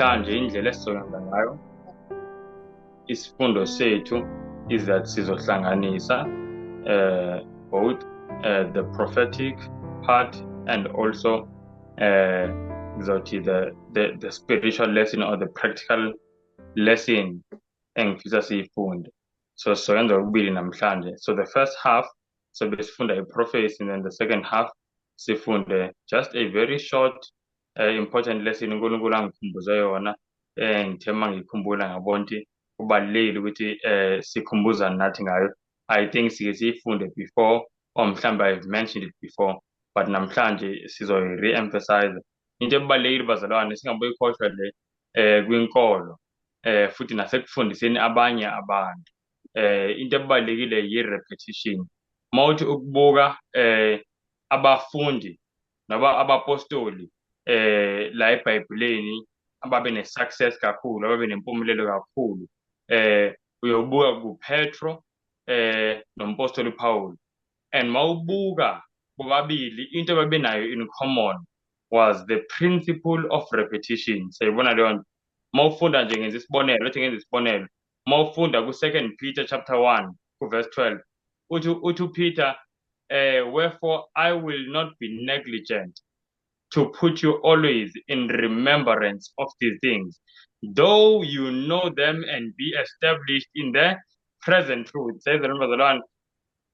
Namhlanje indlela esizokwenza ngayo isifundo sethu is that sizohlanganisa both the prophetic part and also ngizothi the spiritual lesson or the practical lesson engifisa siyifunde. So sizoyenza okubili namhlanje. So the first half sobe sifunda i-prophecy, and then the second half sifunde just a very short important lesson uNkulunkulu angikhumbuze yona, ngithe uma ngikhumbula ngabona ukuthi kubalulekile ukuthi sikhumbuzane nathi ngayo. I think sike siyifunde before, or mhlawumbe I've mentioned it before, but namhlanje sizoyi-re-emphasize. Into ebalulekile, bazalwane, singabuyikhohlwa le kwinkolo futhi nasekufundiseni abanye abantu, into ebalulekile yi-repetition. Mawuthi ukubuka abafundi noma abapostoli la eBhayibhelini ababe ne-success kakhulu, ababe nempumelelo kakhulu, uyobuka kuPetro nompostoli Paul, and mawubuka bobabili, into ababenayo in common was the principle of repetition. Siyayibona leyo nto. Mawufunda nje, ngenza isibonelo, ethi ngenza isibonelo, mawufunda ku-Second Peter chapter 1 ku-verse 12, uthi uPeter, "Wherefore I will not be negligent to put you always in remembrance of these things, though you know them and be established in the present truth." Siyayizwa, bazalwane?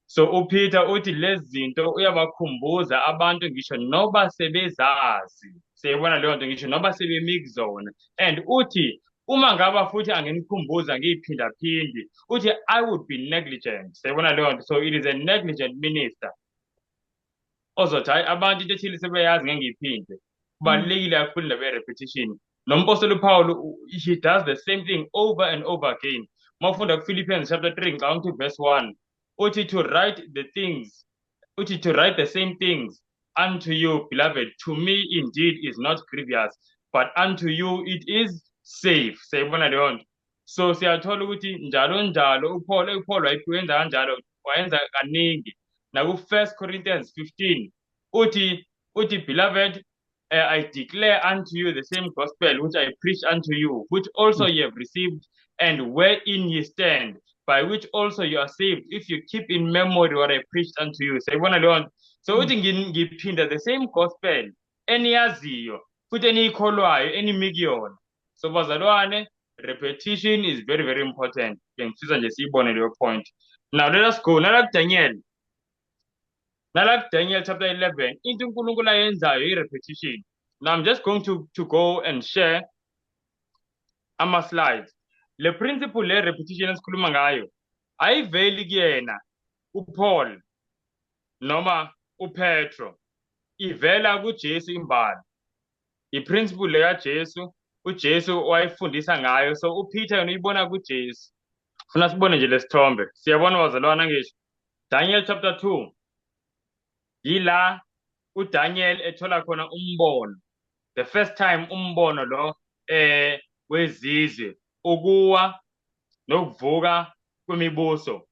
So uPeter uthi lezi zinto uyabakhumbuza abantu ngisho noba sebezazi. Siyayibona leyo nto, ngisho noba sebemi kuzona. And uthi uma ngaba futhi anginikhumbuza ngiyiphindaphindi, uthi I would be negligent. Siyayibona leyo nto. So it is a negligent minister ozothi, "Hayi, abantu into ethile sebeyazi, ngeke ngiyiphinde." Kubalulekile kakhulu indaba ye-repetition. Nompostoli uPaul, he does the same thing over and over again. Mawufunda ku-Philippians chapter 3, ngicabanga ukuthi verse 1, uthi to write the things, uthi to write the same things unto you, beloved, to me indeed is not grievous, but unto you it is safe. Siyayibona leyo nto. So siyathola ukuthi njalo njalo uPaul wayenza kanjalo, wayenza kaningi. Naku-First Corinthians 15 uthi, "Beloved, I declare unto you the same gospel which I preached unto you, which also ye have received, and wherein ye stand, by which also you are saved, if you keep in memory what I preached unto you." Siyayibona leyo nto. So uthi ngiphinda the same gospel eniyaziyo futhi eniyikholwayo, enimi kuyona. So bazalwane, repetition is very, very important. Ngifisa nje siyibone leyo point. Now let us go nala kuDaniel. Nala kuDaniel chapter 11, into uNkulunkulu ayenzayo i-repetition. Now I'm just going to go and share ama slides. Le principle le repetition esikhuluma ngayo ayiveli kuyena uPaul noma uPetro, ivela kuJesu imbala. I-principle lekaJesu, uJesu wayefundisa ngayo. So uPeter yena uyibona kuJesu. Funa sibone nje lesithombe. Siyabona, bazalwana, ngisho Daniel chapter 2, yila uDaniel ethola khona umbono the first time, umbono lo wezizwe, ukuwa nokuvuka kwemibuso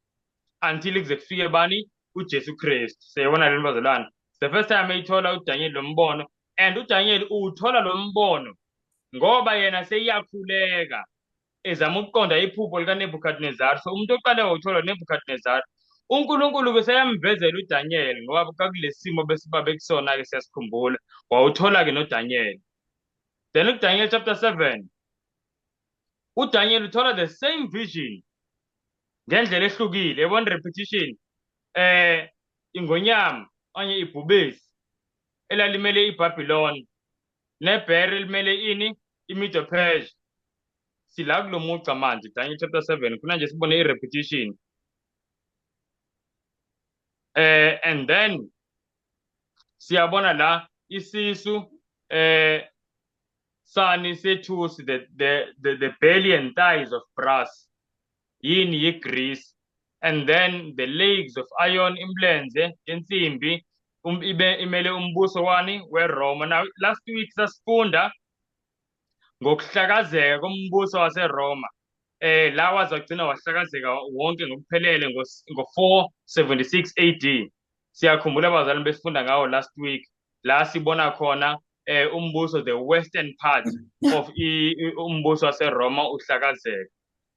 until kuze kufike bani? UJesu Kristu. Siyabona lento, bazalwane. The first time eyithola uDaniel lo mbono, and uDaniel uwuthola lo mbono ngoba yena seyakhuleka, ezama ukuqonda iphupho likaNebuchadnezzar. So umuntu oqale wawuthola uNebuchadnezzar. UNkulunkulu bese yamvezela uDaniel ngoba kwakulesi simo besiba bekusona-ke, siyasikhumbula. Wawuthola-ke noDaniel. Then uDaniel chapter 7, uDaniel uthola the same vision ngendlela ehlukile. Yabona repetition, ingonyama okanye ibhubesi elalimele iBabylon nebhere elimele ini? IMedo Persia. Sila kulo mugqa manje, Daniel chapter 7, funa nje sibone i-repetition. And then siyabona la isisu sani? Sethusi, the belly and thighs of brass. Yini? YiGreece. And then the legs of iron, imlenze yensimbi, ibe imele umbuso wani? WeRoma. Now last week sasifunda ngokuhlakazeka kombuso waseRoma, la wazagcina wahlakazeka wonke ngokuphelele ngo-476 AD. Siyakhumbula, abazali, besifunda ngawo last week, la sibona khona. umbuso, the western part of umbuso waseRoma uhlakazeka.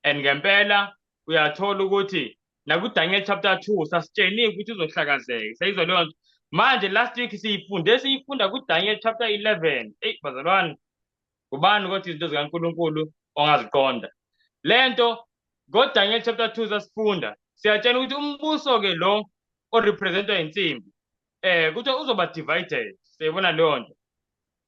And ngempela uyathola ukuthi nakuDaniel chapter 2 sasitsheniwe ukuthi uzohlakazeka. Seyizwa leyo nto. Manje last week siyifunde, siyifunda kuDaniel chapter 11. Eyi bazalwane, ubani kodwa izinto zikaNkulunkulu ongaziqonda lento? NgoDaniel chapter 2 sasifunda, siyatshela ukuthi umbuso-ke lo orepresentwa insimbi kuthiwa uzoba divided. Siyayibona leyo nto.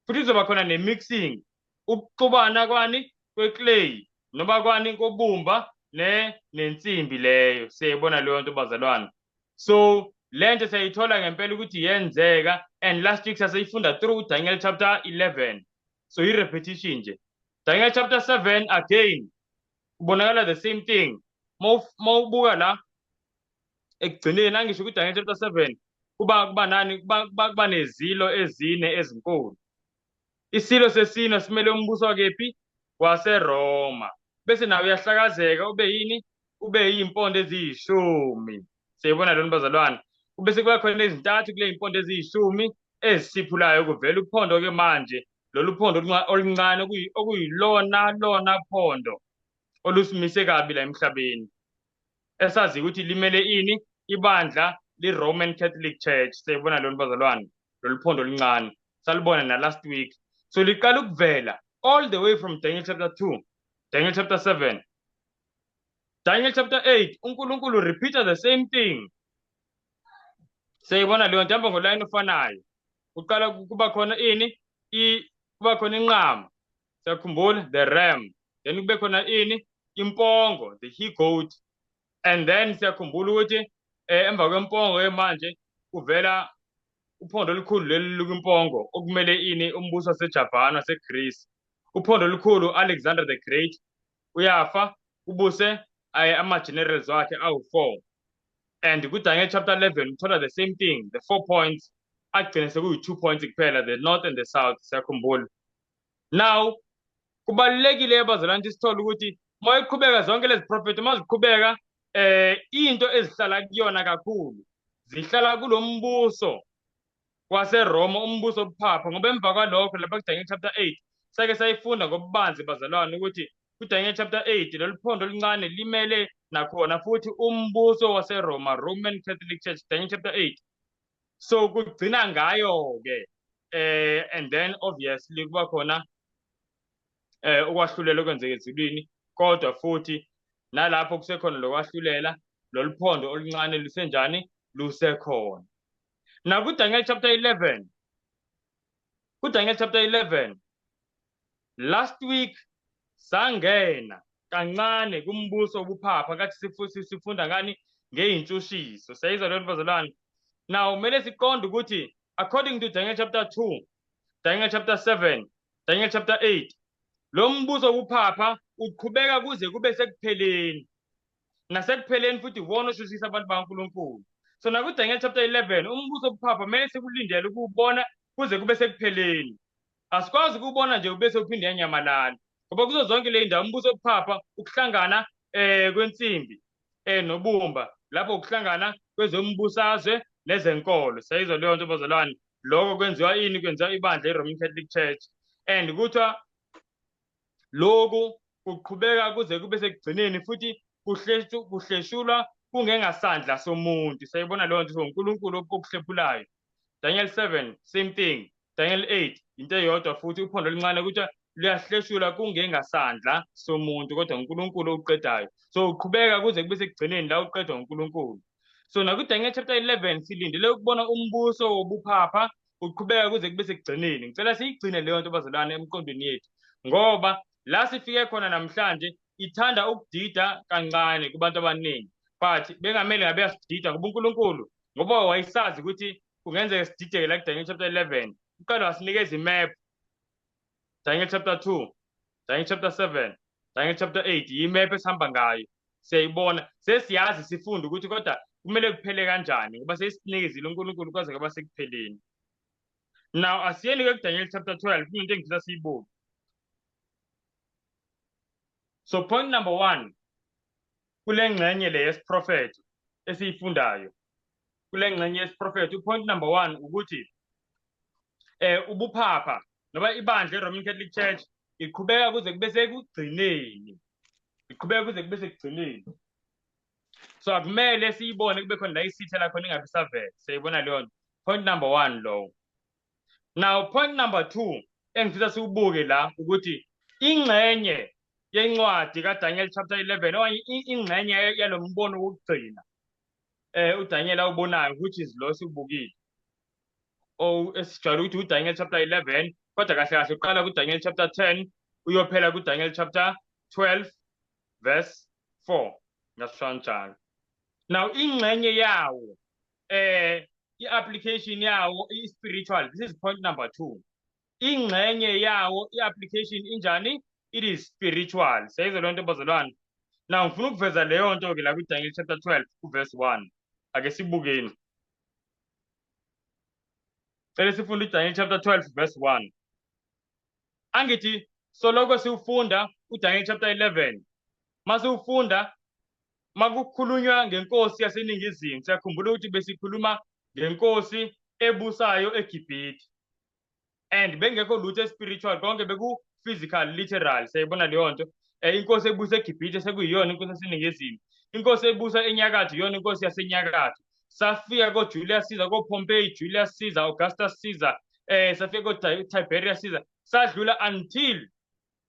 Futhi kuzoba khona ne-mixing, ukuxubana kwani? Kwe-clay noma kwani? Kobumba ne nensimbi leyo. Siyayibona leyo nto, bazalwane. So le nto siyayithola ngempela ukuthi yenzeka, and last week saseyifunda through Daniel chapter 11, so i-repetition nje. Daniel chapter 7 again kubonakala the same thing. Mawubuka la ekugcineni, angisho ukuthi Daniel chapter 7 kuba nani? Kuba nezilo ezine ezinkulu. Isilo sesine simele umbuso wakephi? WaseRoma. Bese nawe uyahlakazeka, ube yini? Ube yiy'mpondo eziyishumi. Siyayibona lona, bazalwane. Kube sekuba khona ezintathu kule y'mpondo eziyishumi ezisiphulayo, kuvela uphondo-ke manje, lolu phondo oluncane okuyilona lona phondo olusimise kabi la emhlabeni, esazi ukuthi limele ini? Ibandla li-Roman Catholic Church. Siyayibona lona, bazalwane, lolu phondo oluncane salibona na last week. So liqala ukuvela all the way from Daniel chapter 2, Daniel chapter 7, Daniel chapter 8, uNkulunkulu repeat the same thing. Siyayibona leyo nto, hamba ngolayini ofanayo. Kuqala kuba khona ini? Kuba khona inqama, siyakhumbula, the ram. Then kube khona ini? Impongo, the he goat. And then siyakhumbula ukuthi emva kwempongo ke manje kuvela uphondo olukhulu leli lukwimpongo, okumele ini? Umbuso waseJavan, waseGreece. Uphondo olukhulu, Alexander the Great uyafa, kubuse ama-generals wakhe awu-4. And kuDaniel chapter 11 uthola the same thing, the four points agcine sekuyi-2 points kuphela, the north and the south. Siyakhumbula. Now kubalulekile, bazalwane, ukuthi sithole ukuthi uma iqhubeka zonke lezi prophet, uma ziqhubeka, into ezihlala kuyona kakhulu, zihlala kulombuso waseRoma, umbuso obuphapha. Ngoba emva kwalokho lapha kuDaniel chapter 8 sake sayifunda ngobubanzi, bazalwane, ukuthi kuDaniel chapter 8 lolu phondo oluncane limele nakhona futhi umbuso waseRoma, Roman Catholic Church, Daniel chapter 8. So kugcina ngayo ke, and then obviously kuba khona ukwahlulela okwenzeka ezulwini. Kodwa futhi nalapho kusekhona lokwahlulela, lolu phondo oluncane lusenjani? Lusekhona. NakuDaniel chapter 11, kuDaniel chapter 11 last week sangena kancane kumbuso wobuphapha ngathi sifunda ngani? Ngey'ntshushiso. Siyayizwa leyo nto, bazalwane? Now kumele siqonde ukuthi according to Daniel chapter 2, Daniel chapter 7, Daniel chapter 8, lo mbuso wobuphapha uqhubeka kuze kube sekupheleni. Nasekupheleni futhi iwona oshushisa abantu bakaNkulunkulu. So nakuDaniel chapter 11 umbuso wobuphapha kumele sikulindele ukuwubona kuze kube sekupheleni. Asikwazi ukubona nje ubese uphinde yanyamalala, ngoba kuzo zonke le ndawo umbuso wobuphapha ukuhlangana kwensimbi nobumba, lapho ukuhlangana kwezombusazwe nezenkolo. Siyayizwa leyo nto, bazalwane? Lokho kwenziwa ini? Kwenziwa ibandla i-Roman Catholic Church. And kuthiwa lokhu kuqhubeka kuze kube sekugcineni, futhi kuhleshulwa kungengasandla somuntu. Siyayibona leyo nto, uNkulunkulu okuhlephulayo. Daniel 7, same thing. Daniel 8, into eyodwa futhi, uphondo oluncane kuthiwa luyahleshulwa kungengasandla somuntu, kodwa uNkulunkulu oqedayo. So uqhubeka kuze kube sekugcineni la uqedwa uNkulunkulu. So nakuDaniel chapter 11 silindele ukubona umbuso wobuphapha uqhubeka kuze kube sekugcineni. Ngicela siyigcine leyo nto, bazalwane, emqondweni yethu, ngoba la sifike khona namhlanje ithanda ukudida kancane kubantu abaningi, but bengamele ngabe yasidida, ngoba uNkulunkulu, ngoba wayesazi ukuthi kungenzeka sidideke la kuDaniel chapter 11, uqala wasinikeza imap. Daniel chapter 2, Daniel chapter 7, Daniel chapter 8, yimap esihamba ngayo. Siyayibona, sesiyazi, sifunda ukuthi kodwa kumele kuphele kanjani, ngoba sesinikezile uNkulunkulu kwaze kwaba sekupheleni. Now asiyeni ke kuDaniel chapter 12, kunento engifisa siyibuke. So point number 1 kule ngxenye le yesiprofetho esiyifundayo, kule ngxenye yesiprofetho, point number 1 ukuthi Ubuphapha noma ibandla i-Roman Catholic Church iqhubeka kuze kube sekugcineni, iqhubeka kuze kube sekugcineni. So akumele siyibone kube khona la isithela khona ingabe isavela. Siyayibona leyo nto. Point number 1 lowo. Now point number 2 engifisa siwubuke la ukuthi ingxenye yencwadi kaDaniel chapter 11 okanye ingxenye yalo mbono wokugcina uDaniel awubonayo, which is lo siwubukile, esijwayele ukuthi uDaniel chapter 11, kodwa kahle kahle uqala kuDaniel chapter 10 uyophela kuDaniel chapter 12 verse 4, ngasho kanjalo. Now ingxenye yawo i-application yawo i-spiritual. This is point number 2. Ingxenye yawo i-application injani? It is spiritual. Siyayizwa leyo nto bazalwane? Now ngifuna ukuveza leyo nto ke la kuDaniel chapter 12 kuverse 1. Ake sibukeni. Cela sifunde uDaniel chapter 12 verse 1. Angithi soloko siwufunda uDaniel chapter 11. Masiwufunda makukhulunywa ngenkosi yaseningizimu, siyakhumbula ukuthi besikhuluma ngenkosi ebusayo eGibhithe. And bengekho lutho spiritual, konke beku physical, literal. Siyayibona leyo nto. Inkosi ebusa eGibhithe sekuyiyona inkosi yaseningizimu. Inkosi ebusa enyakatho iyona inkosi yasenyakatho. Safika ko-Julius Caesar, ko-Pompey, Julius Caesar, Augustus Caesar, safika ko-Tiberius Caesar, sadlula until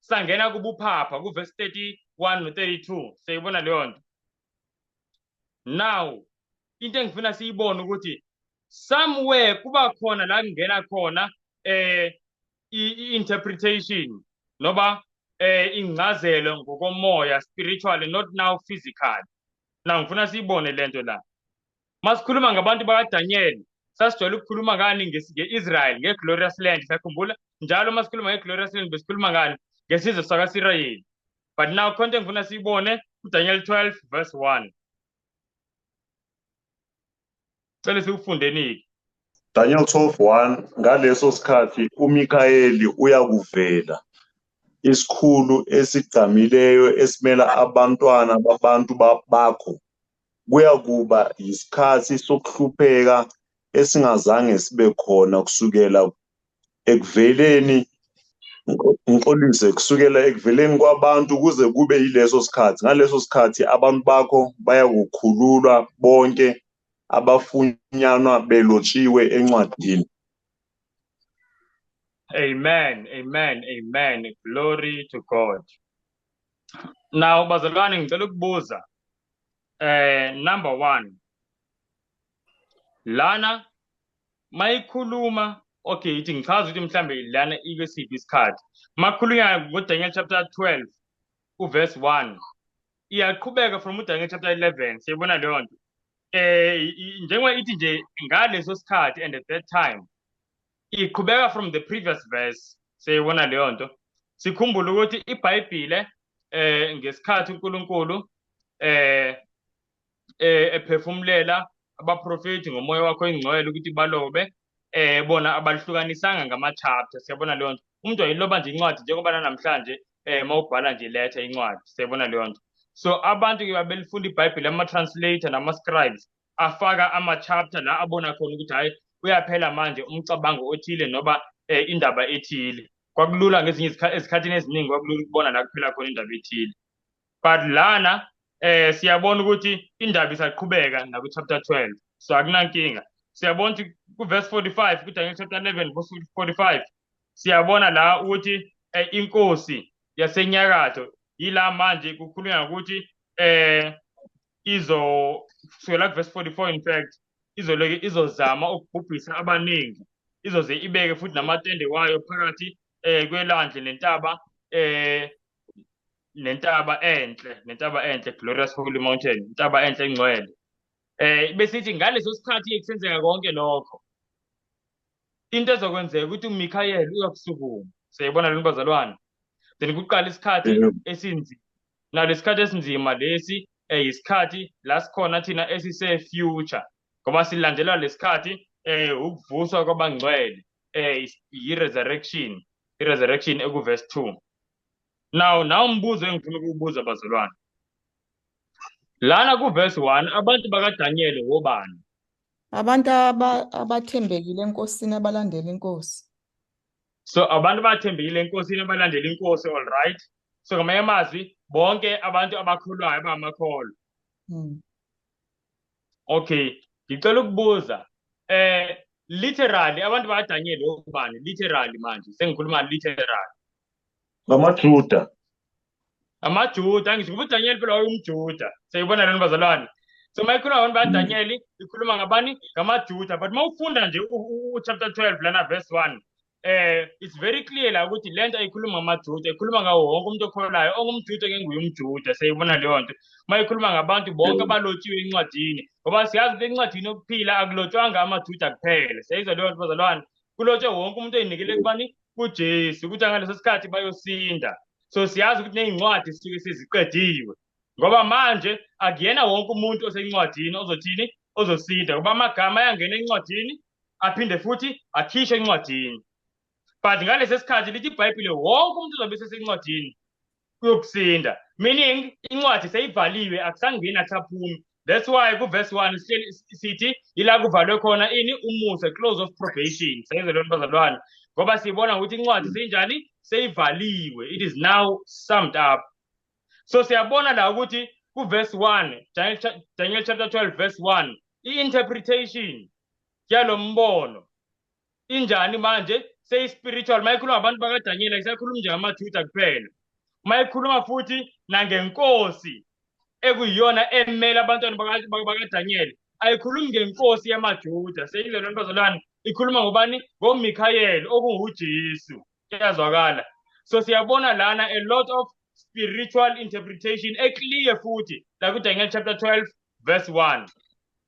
sangena kubuphapha ku-verse 31 no-32. Siyayibona leyo nto. Now into engifuna siyibone ukuthi somewhere kuba khona la kungena khona i-interpretation noba ingcazelo ngokomoya, spiritually, not now physical. Now ngifuna siyibone lento la. Masikhuluma ngabantu bakaDaniel, sasijwayele ukukhuluma ngani? Nge-Israel, nge-glorious land. Siyakhumbula njalo masikhuluma nge-glorious land besikhuluma ngani? Ngesizwe sakaSirayeli. But now khonto engifuna siyibone kuDaniel 12 verse 1. Cela siwufundeni-ke. Daniel 12:1. Ngaleso sikhathi uMikhayeli uyakuvela, isikhulu esigqamileyo esimela abantwana babantu bakho. Kuyakuba yisikhathi sokuhlupheka esingazange sibe khona kusukela ekuveleni, ngixolise, kusukela ekuveleni kwabantu kuze kube yileso sikhathi. Ngaleso sikhathi abantu bakho bayakukhululwa bonke abafunyanwa belotshiwe encwadini. Amen, amen, amen. Glory to God. Now bazalwane, ngicela ukubuza number 1 lana mayikhuluma, okay, ithi ngichaza ukuthi mhlambe lana ikwesiphi isikhathi. Makhulunywa ngoDaniel chapter 12 uverse 1, iyaqhubeka from uDaniel chapter 11. Siyibona leyo nto. Njengoba ithi nje ngaleso sikhathi and at that time, iqhubeka from the previous verse. Siyibona leyo nto. Sikhumbule ukuthi iBhayibhile ngesikhathi uNkulunkulu ephefumulela abaprofeti ngomoya wakhe oyingcwele ukuthi balobe, bona abalihlukanisanga ngama-chapter. Siyabona leyo nto. Umuntu wayiloba nje incwadi njengoba namhlanje mawubhala nje letha incwadi. Siyabona leyo nto. So abantu ke babelifunda iBhayibheli, ama-translator nama-scribes afaka ama-chapter la abona khona ukuthi hayi, uyaphela manje umcabango othile noba indaba ethile. Kwakulula ngezinye ezikhathini eziningi kwakulula ukubona la kuphela khona indaba ethile. But lana siyabona ukuthi indaba isaqhubeka naku chapter 12, so akunankinga. Siyabona ukuthi ku verse 45 ku Daniel chapter 11 verse 45, siyabona la ukuthi inkosi yasenyakatho yila manje kukhulunywa ngokuthi izo kusukela ku verse 44, in fact, izoleke izozama ukubhubhisa abaningi, izoze ibeke futhi namatende wayo phakathi kwelwandle nentaba enhle, nentaba enhle, glorious holy mountain, intaba enhle engcwele. Besithi ngaleso sikhathi kusenzeka konke lokho, into ezokwenzeka ukuthi uMikhayeli uyakusukuma. Siyayibona lento bazalwane. Then kuqala isikhathi esinzima. Nalesikhathi esinzima lesi isikhathi la sikhona thina esise future, ngoba silandela lesikhathi ukuvuswa kwabangcwele, i-resurrection, i-resurrection eku verse 2. Now umbuzo engifuna ukuwubuza bazalwane lana ku verse 1, abantu bakaDaniel wobani? Abantu abathembekile enkosini, abalandela inkosi. So abantu bathembekile enkosini, abalandela inkosi, all right. So ngamanye amazwi, bonke abantu abakholwayo abangamakholwa. Okay, ngicela ukubuza, literally abantu bakaDaniel obani? Literally manje sengikhuluma literally. NgamaJuda. AmaJuda, angisho ngoba uDaniel phela wayengumJuda. Siyibona lento, bazalwane. So mayikhuluma ngabantu bakaDaniel, ikhuluma ngabani? NgamaJuda. But mawufunda nje u-chapter 12 lana verse 1, it's very clear la ukuthi lento ayikhuluma ngamaJuda, ikhuluma ngawo wonke umuntu okholwayo, ongumJuda ngenguye umJuda. Siyibona leyo nto. Mayikhuluma ngabantu bonke abalotshiwe encwadini, ngoba siyazi ukuthi encwadini yokuphila akulotshwanga amaJuda kuphela. Siyayizwa leyo nto, bazalwane? Kulotshwe wonke umuntu oyinikele kubani? KuJesu, ukuthi ngaleso sikhathi bayosinda. So siyazi ukuthi ney'ncwadi sisuke seziqediwe, ngoba manje akuyena wonke umuntu osencwadini ozothini? Ozosinda, ngoba amagama ayangena encwadini aphinde futhi akhishwe encwadini. But ngalesi sikhathi lithi iBhayibheli wonke umuntu uzobe esesencwadini uyokusinda, meaning incwadi seyivaliwe, akusangeni akusaphumi. That's why ku-verse 1 sihleli sithi ila kuvalwe khona ini? Umusa, close of probation. Sayizwe lona, bazalwane? Ngoba siyibona ukuthi incwadi seyinjani? Seyivaliwe, it is now summed up. So siyabona la ukuthi ku-verse 1, Daniel chapter 12 verse 1, i-interpretation yalo mbono injani manje? Seyi-spiritual. Mayikhuluma ngabantu bakaDaniel, ayisakhulumi nje ngamaJuda kuphela. Mayikhuluma futhi nangenkosi ekuyiyona emele abantwana bakaDaniel, ayikhulumi ngenkosi yamaJuda. Seyizwe lento, bazalwane? Ikhuluma ngobani? NgoMikhayeli, okunguJesu. Kuyazwakala? So siyabona lana a lot of spiritual interpretation e-clear futhi la ku-Daniel chapter 12 verse 1.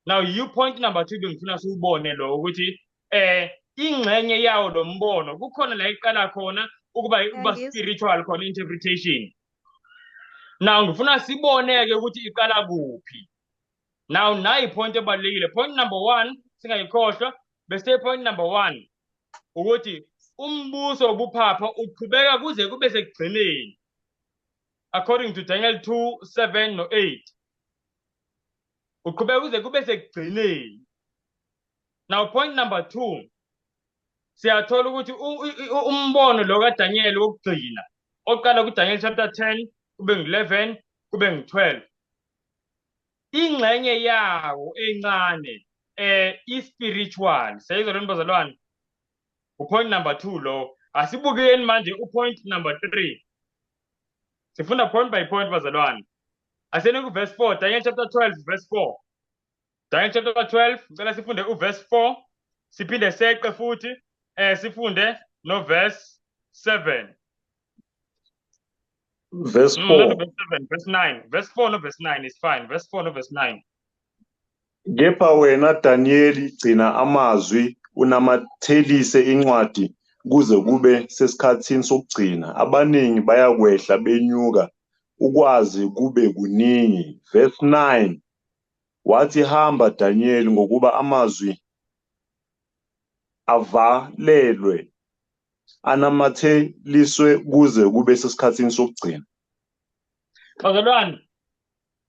Now you, point number 2 bengifuna siwubone lo ukuthi ingxenye yawo lo mbono kukhona la iqala khona ukuba Ngiyangizwa. spiritual khona interpretation. Now ngifuna sibone ke ukuthi iqala kuphi. Now nayi point ebalulekile, point number 1, singayikhohlwa. Bese point number 1 ukuthi umbuso wobuphapha uqhubeka kuze kube sekugcineni, according to Daniel 2 7 no 8, uqhubeka kuze kube sekugcineni. Now point number 2, siyathola ukuthi umbono lo kaDaniel wokugcina oqala kuDaniel chapter 10 kube ngu-11 kube ngu-12, ingxenye yawo encane i-spiritual. Siyayizwa lento, bazalwane? U-point number 2 lo. Asibukeni manje u-point number 3. Sifunda point by point, bazalwane. Asiyeni ku-verse 4, Daniel chapter 12 verse 4. Daniel chapter 12, ngicela sifunde u-verse 4, siphinde seqe futhi sifunde no verse 7. Verse Not 4. verse 7, verse 9. Verse 4 no verse 9 is fine. Verse 4 no verse 9. Kepha wena Daniel, gcina amazwi, unamathelise incwadi kuze kube sesikhathini sokugcina. Abaningi bayakwehla benyuka, ukwazi kube kuningi. Verse 9. Wathi, hamba Daniel, ngokuba amazwi avalelwe anamatheliswe kuze kube sesikhathini sokugcina. Bazalwane,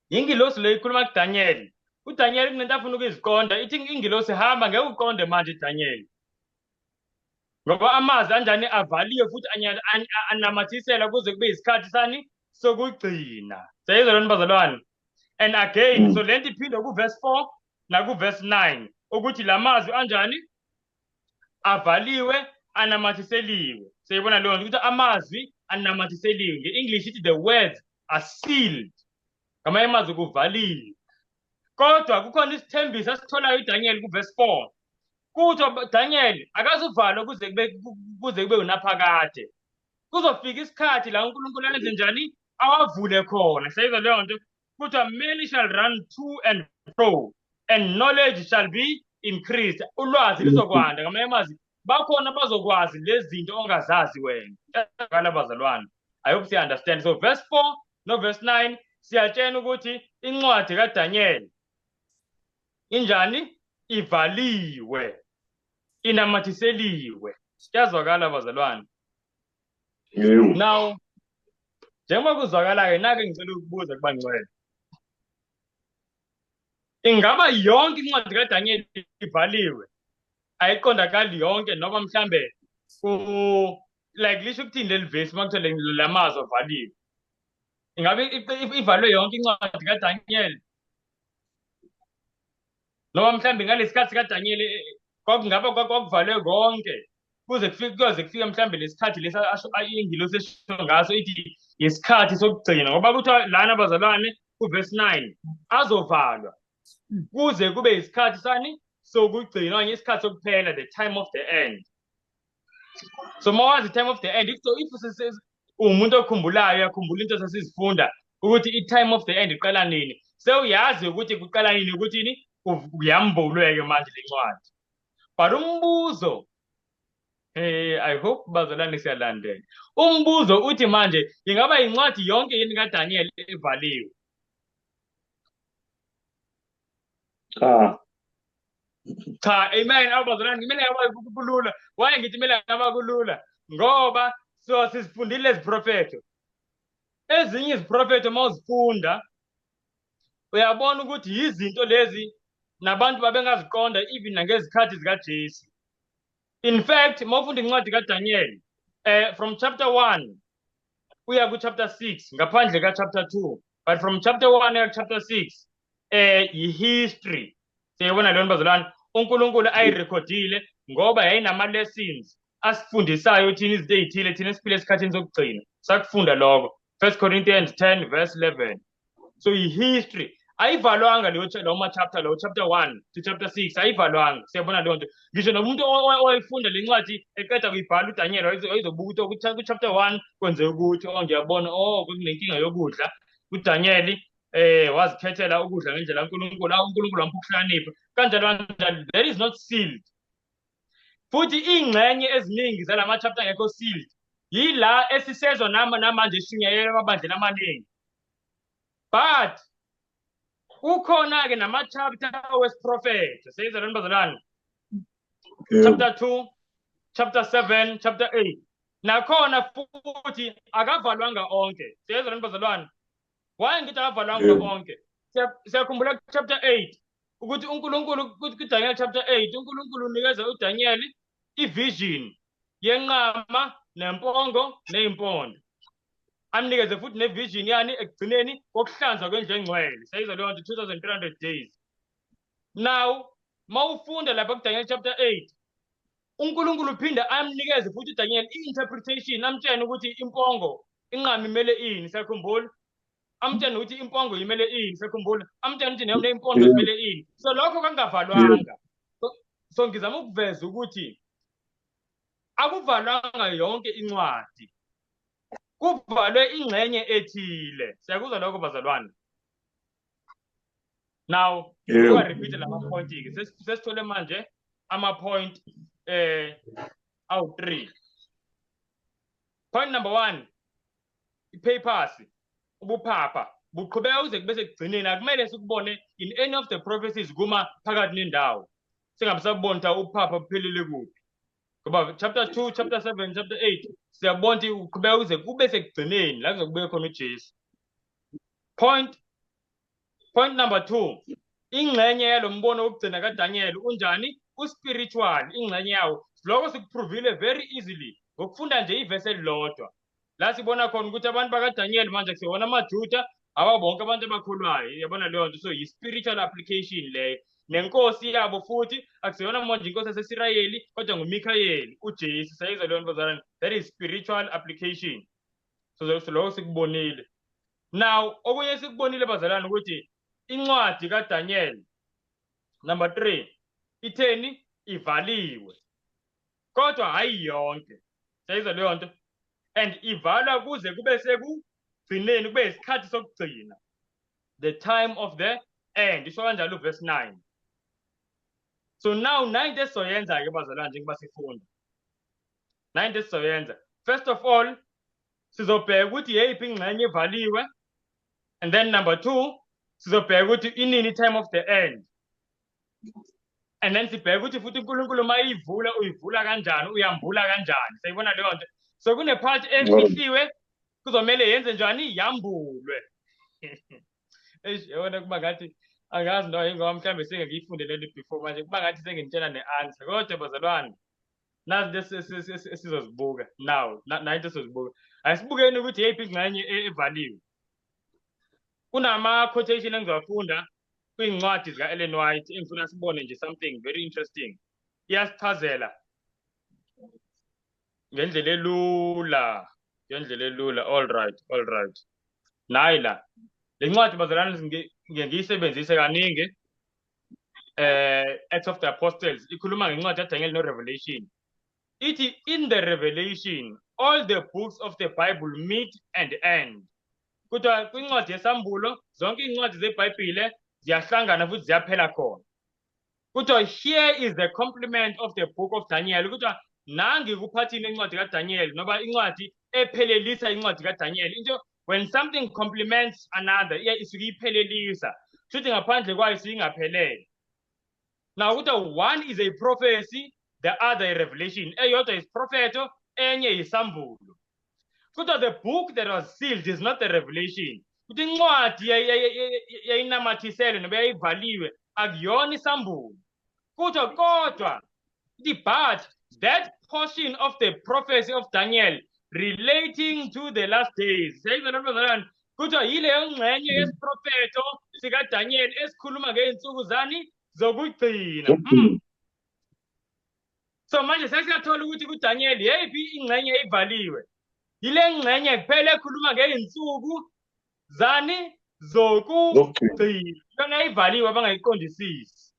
ingilosi le ikhuluma kuDaniel. UDaniel kunento afuna ukuziqonda, ithi ingilosi, hamba, ngeke uqonde manje Daniel. Ngoba amazwi anjani? Avaliwe futhi anamathisela kuze kube isikhathi sani? Sokugcina. Siyayizwa lona, bazalwane? And again, so lento iphinde ku verse 4 na ku verse 9 ukuthi lamazwi anjani? Avaliwe, anamathiseliwe. Siyibona leyo nto ukuthi amazwi anamathiseliwe. Nge-English ithi the words are sealed. Ngamanye amazwi kuvaliwe. Kodwa kukhona isithembiso asitholayo uDaniel ku-verse 4. Kuthiwa Daniel akazuvalwa kuze kube unaphakade. Kuzofika isikhathi la uNkulunkulu enze njani? Awavule khona. Siyayizwa leyo nto? Kuthiwa many shall run to and fro and knowledge shall be increased. Ulwazi luzokwanda. Ngamanye amazwi bakhona bazokwazi lezi zinto ongazazi wena. Kuyazwakala, bazalwane? I hope you understand. So verse 4 no verse 9 siyatshena ukuthi incwadi kaDaniel injani? Ivaliwe. Inamathiseliwe. Kuyazwakala, bazalwane? Yebo. Now njengoba kuzwakala ke, nake ngicela ukubuza kubangcwele. Ingaba yonke incwadi kaDaniel ivaliwe? Ayiqondakali yonke, noma mhlambe Ku like lisho ukuthini leli vesi uma kuthiwa la mazwi avaliwe? Ingabe ivalwe yonke incwadi kaDaniel? Noma mhlawumbe ngalesikhathi kaDaniel kwakungaba kwakuvalwe konke kuze kufike kuyoze kufike mhlawumbe lesikhathi lesi asho ingilosi esho ngaso ithi isikhathi sokugcina, ngoba kuthiwa lana bazalwane kuverse 9 azovalwa kuze kube isikhathi sani sokugcina okanye isikhathi sokuphela, the time of the end. So uma wazi time of the end, if uwumuntu okhumbulayo uyakhumbula into sesizifunda ukuthi i-time of the end iqala nini, sewuyazi ukuthi kuqala nini ukuthi ini kuyambulwe-ke manje le ncwadi. But umbuzo, I hope bazalwane siyalandela. Umbuzo uthi manje ingaba incwadi yonke yini kaDaniel evaliwe? Cha. Cha, amen. Abazalwane kumele ngaba kulula. Why ngithi kumele ngaba kulula? Ngoba so sizifundile iziprofetho. Ezinye iziprofetho mawuzifunda uyabona ukuthi yizinto lezi nabantu babengaziqonda even nangezikhathi zikaJesu. In fact, mawufunda incwadi kaDaniel from chapter 1 uya ku chapter 6 ngaphandle ka chapter 2, but from chapter 1 uya ku chapter 6 yi-history. Siyayibona leyo bazalwane, uNkulunkulu ayirekhodile ngoba yayinama lessons asifundisayo thina izinto ezithile thina esiphila esikhathini sokugcina. Sakufunda lokho 1 Corinthians 10 verse 11. So yi-history ayivalwanga leyo lawo ma-chapter lawo, chapter 1 to chapter 6 ayivalwanga. Siyabona leyo nto. Ngisho nomuntu owayifunda le ncwadi eqeda kuyibhala uDaniel wayezobuka ukuthi ku-chapter 1 kwenzeka ukuthi oh ngiyabona oh kunenkinga yokudla. uDaniel wazikhethela ukudla ngendlela kaNkulunkulu, uNkulunkulu wampha ukuhlakanipha kanjalo kanjalo. That is not sealed. Futhi ingxenye eziningi zalama chapter ngekho sealed yila esisezwa namanje eshunyayelwa emabandleni amaningi. But kukhona-ke nama-chapter wesiprofetho. Seyizwa lento bazalwane? Chapter 2, chapter 7, chapter 8. Nakhona futhi akavalwanga onke. Seyizwa lento bazalwane? Why ngithi akavalwanga onke? Siyakhumbula ku-chapter 8 ukuthi uNkulunkulu kuDaniel chapter 8 uNkulunkulu unikeza uDaniel i-vision yenqama nempongo neyimpondo. Amnikeze futhi nevision yani ekugcineni kokuhlanzwa kwendlu engcwele. Seyizwa leyo nto, 2300 days. Now mawufunda lapha kuDaniel chapter 8 uNkulunkulu uphinda amnikeze futhi uDaniel i-interpretation, amtshene ukuthi impongo inqama imele ini. Siyakhumbula amtshene ukuthi impongo imele ini. Siyakhumbula amtshene ukuthi neyimpondo imele ini. So lokho kangavalwanga. So ngizama ukuveza ukuthi akuvalwanga yonke incwadi, kuvalwe ingxenye ethile. Siyakuzwa lokho bazalwane? Now yeah. Repeat lama point ke sesithole manje ama point awu 3. Point number 1, i-papers ubuphapha buqhubeka kuze kube sekugcineni. Akumele sikubone in any of the prophecies kuma phakathi nendawo, singabe sabona ukuthi ubuphapha buphelele kuphi. Ngoba chapter 2, chapter 7, chapter 8 siyabona ukuthi uqhubeka kuze kube sekugcineni la kuze kube khona uJesu. Point number 2, ingxenye yalombono wokugcina kaDaniel unjani? U-spiritual ingxenye yawo. Lokho sikuprovile very easily ngokufunda nje ivesi elilodwa. La sibona khona ukuthi abantu bakaDaniel manje kusewona amaJuda, aba bonke abantu abakholwayo. Uyabona leyo nto? So yi-spiritual application leyo. Nenkosi yabo futhi akuseyona manje inkosi yaseSirayeli kodwa nguMikhayeli, uJesu. Sayizwa leyo nto bazalwane? That is spiritual application. So lokho sikubonile. Now okunye sikubonile bazalwane ukuthi incwadi kaDaniel number 3 itheni? Ivaliwe. Kodwa hayi yonke. Siyayizwa leyo nto? And ivalwa kuze kube sekugcineni, kube isikhathi sokugcina. The time of the end. Isho kanjalo verse 9. So now 9 esizoyenza ke bazalwane njengoba sifunda. 9 esizoyenza. First of all sizobheka ukuthi yeyiphi ingxenye evaliwe, and then number 2 sizobheka ukuthi inini time of the end, and then sibheka ukuthi futhi uNkulunkulu mayivula uyivula kanjani, uyambula kanjani. Siyibona leyo nto? So kune part efihliwe kuzomele yenze njani, yambulwe. Eish, yabona kuba ngathi angazi noma yingoba mhlawumbe sengiyifunde lento before manje, kuba ngathi sengintshela ne-answer. Kodwa bazalwane, Nazi esizozibuka now, nayo into esizozibuka. Asibukeni ukuthi yeyiphi ingxenye evaliwe. Kunama-quotation engizowafunda kwincwadi zika-Ellen White engifuna sibone nje something very interesting. Iyasichazela ngendlela elula, ngendlela elula. All right, all right. Nayi la. Le ncwadi bazalwane ngiye ngiyisebenzise kaningi. Acts of the Apostles ikhuluma ngencwadi kaDaniel no Revelation. Ithi in the Revelation all the books of the Bible meet and end. Kodwa kwincwadi yesambulo zonke iy'ncwadi zeBhayibhile ziyahlangana futhi ziyaphela khona. Kuthiwa here is the complement of the book of Daniel. Kuthiwa nangi kuphathini incwadi kaDaniel noba incwadi ephelelisa incwadi kaDaniel. Into when something complements another iye isuke iphelelisa. Futhi ngaphandle kwayo isuke ingaphelele. Now kuthiwa one is a prophecy, the other a revelation. Eyodwa is propheto, enye yisambulo. Kuthiwa the book that was sealed is not the revelation. Kuthi incwadi yayinamathiselwe noba yayivaliwe akuyona isambulo. Kuthiwa kodwa the but that portion of the prophecy of Daniel relating to the last days. Siyayizwa lento bazalwane? Kuthiwa yileyo ngxenye yesiprofetho sikaDaniel esikhuluma ngey'nsuku zani zokugcina. So manje sesiyathola ukuthi kuDaniel yeyiphi ingxenye eyivaliwe. Yile ngxenye kuphela ekhuluma ngey'nsuku zani zokugcina. Yona ivaliwe abangayiqondisisi.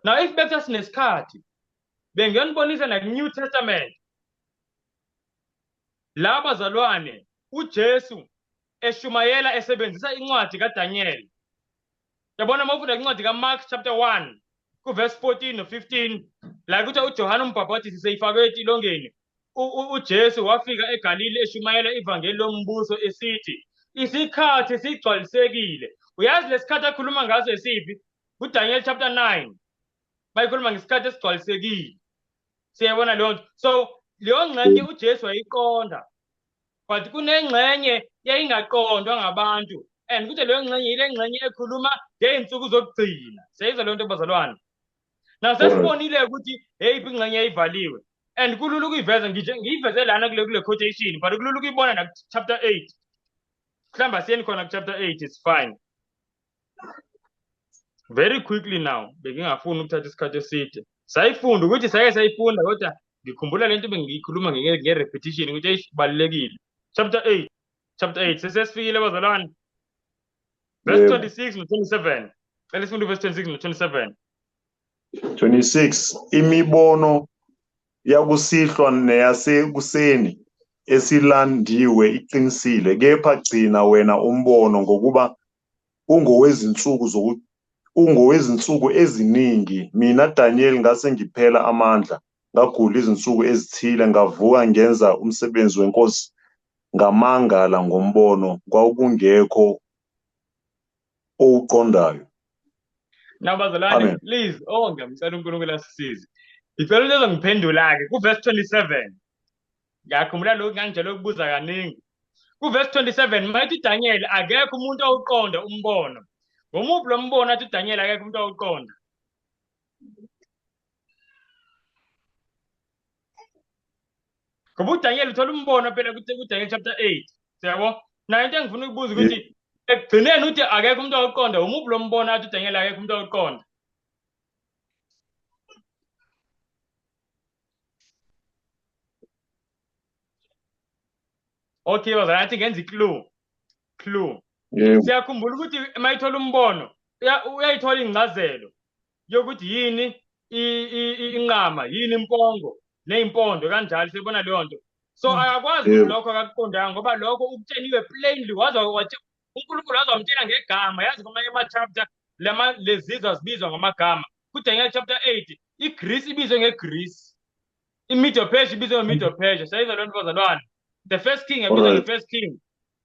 Now if bekuthiwa sinesikhathi bengiyonibonisa naku-New Testament la bazalwane uJesu eshumayela esebenzisa incwadi kaDaniel. Yabona uma ufunda incwadi kaMark chapter 1 kuverse 14 no 15 la kuthiwa uJohane umbhabhadisi seyifakwe etilongeni uJesu wafika eGalile eshumayela ivangeli lombuso esithi isikhathi sigcwalisekile. Uyazi lesikhathi akhuluma ngaso esiphi? KuDaniel chapter 9 bayikhuluma ngesikhathi esigcwalisekile. Siyayibona leyo nto. So leyo ngxenye uJesu wayiqonda, but kunengxenye yayingaqondwa ngabantu, and kuthi leyo ngxenye yile ngxenye ekhuluma ngey'nsuku zokugcina. Siyayizwa leyo nto bazalwane? Now sesibonile ukuthi eyiphi ingxenye eyivaliwe, and kulula ukuyiveza, ngiyiveze lana kule quotation, but kulula ukuyibona na chapter 8. Mhlawumbe asiyeni khona ku chapter 8, it's fine. Very quickly now, bengingafuni ukuthatha isikhathi eside. Sayifunda ukuthi sake sayifunda, kodwa ngikhumbula lento bengiyikhuluma nge-repetition ukuthi eish ibalulekile. Chapter 8, chapter 8 sesesifikile bazalwane. Verse 26 no 27. Cela sifunde verse 26 no 27. 26 imibono yakusihlwa neyasekuseni esilandiwe iqinisile, kepha gcina wena umbono, ngokuba ungowezinsuku eziningi. Mina Daniel ngase ngiphela amandla, ngagula izinsuku ezithile, ngavuka ngenza umsebenzi wenkosi, ngamangala ngombono, kwakungekho owuqondayo. Now bazalwane, please, oh ngiyamcela uNkulunkulu asisize. Ngicela ukuthi ezongiphendula-ke kuverse 27. Ngiyakhumbula lokhu ngangijwayele ukubuza kaningi. Kuverse 27 mayithi uDaniel akekho umuntu owuqonda umbono. Ngomuphi lo mbono athi uDaniel akekho umuntu owuqonda? Ngoba uDaniel uthola umbono phela kuDaniel chapter 8. Siyabo? Nayo into engifuna ukubuza ukuthi ekugcineni uthi akekho umuntu owuqonda, umuphi lo mbono athi uDaniel akekho umuntu owuqonda? Okay, bazalwane, athi ngenza i-clue. Clue. Siyakhumbula ukuthi mayithola umbono, uyayithola incazelo yokuthi yini inqama, yini impongo neyimpondo kanjalo, siyibona leyo nto. So akakwazi ukuthi lokho akakuqondanga ngoba lokho ukutsheliwe plainly, waze uNkulunkulu waze wamtshela ngegama. Yazi kwamanye ama-chapter lezizwe zibizwa ngamagama. KuDaniel chapter 8 iGreece ibizwe ngeGreece, iMedo Persia ibizwe ngeMedo Persia. Siyayizwa leyo nto bazalwane? The first king ebizwa nge-first king.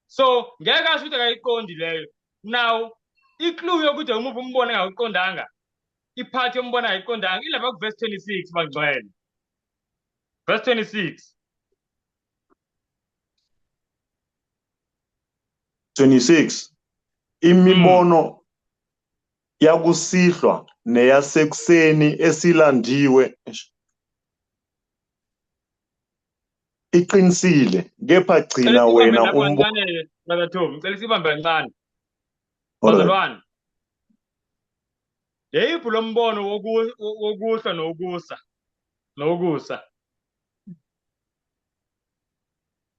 So ngeke asho ukuthi akayiqondi leyo. Now i-clue yokuthi umuphi umbono engawuqondanga, iphathi yombono angayiqondanga ilapha ku-verse 26 bangcwele. Verse 26. 26 imibono yakusihlwa neyasekuseni esilandiwe. Iqinisile, kepha Cela gcina sibambe wena lapho umbono. kancane, Brother Tom. Ngicela sibambe kancane. Alright. Bazalwane, yeyiphi lo mbono wokuhlwa nokusa? Nokusa.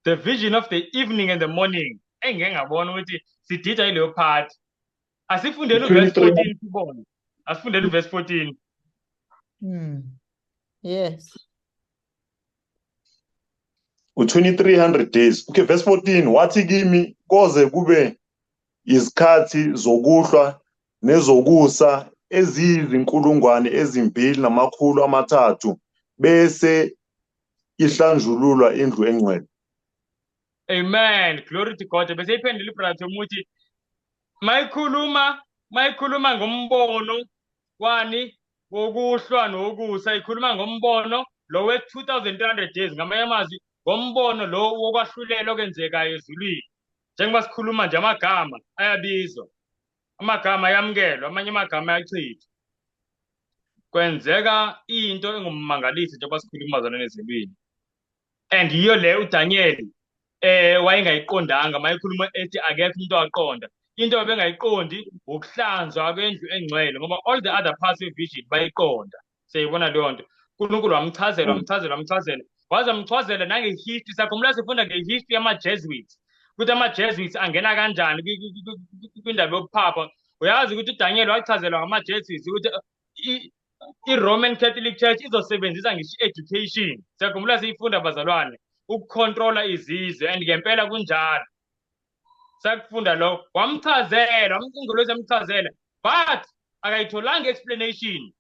The vision of the evening and the morning. Engike ngabona ukuthi sidida ileyo part. Asifundeni uverse 23. 14 sibone. Asifundeni uverse 14. Yes. U-2300 days. Okay, verse 14 wathi kimi koze kube izikhathi zokuhlwa nezokusa eziyizinkulungwane 2 300 bese ihlanjululwa indlu engcwele. Amen. Glory to God. Bese iphendula ibrother Tom ukuthi mayikhuluma ngombono wani wokuhlwa nokusa, ikhuluma ngombono lo we-2300 days, ngamanye amazwi ngombono lo wokwahlulelwa okwenzekayo ezulwini. Njengoba sikhuluma nje amagama ayabizwa, amagama ayamukelwa, amanye amagama ayachithwa. Kwenzeka into engummangaliso njengoba sikhuluma zona ezulwini. And yiyo le uDaniel wayengayiqondanga mayekhuluma ethi akekho umuntu owaqonda. Into abengayiqondi ukuhlanzwa kwendlu engcwele, ngoba all the other parts of vision bayiqonda. Siyayibona leyo nto. uNkulunkulu wamchazela, wamchazela, wamchazela. Waze wamchazela nange-history. Sakhumbula sifunda nge-history yama-Jesuits, ukuthi ama-Jesuits angena kanjani kwindaba yobuphapha. Uyazi ukuthi uDaniel wachazelwa ngama-Jesuits ukuthi i-Roman Catholic Church izosebenzisa ngisho i-education. Siyakhumbula siyifunda bazalwane, ukucontrola izizwe, and ngempela kunjalo. Sakufunda lokho. Wamchazela, ingelosi yamchazela, but akayitholanga explanation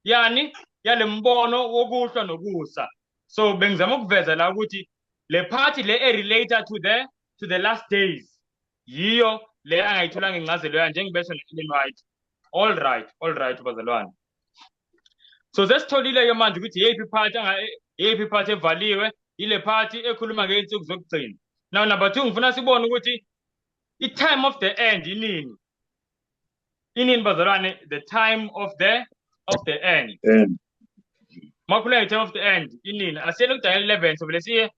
yani yale mbono wokuhlwa nokusa. So bengizama ukuveza la ukuthi le part le e-related to the last days yiyo le angayitholanga incazelo yayo, njengoba no-Ellen White. All right, all right bazalwane. So sesitholile ke manje ukuthi yeyiphi part evaliwe, ile part ekhuluma ngey'nsuku zokugcina. Now number 2, ngifuna sibone ukuthi i-time of the end inini. Inini bazalwane? The time of the end. End. Makhuluma nge-time of the end inini? Asiyeni kuDaniel 11, sobele siye,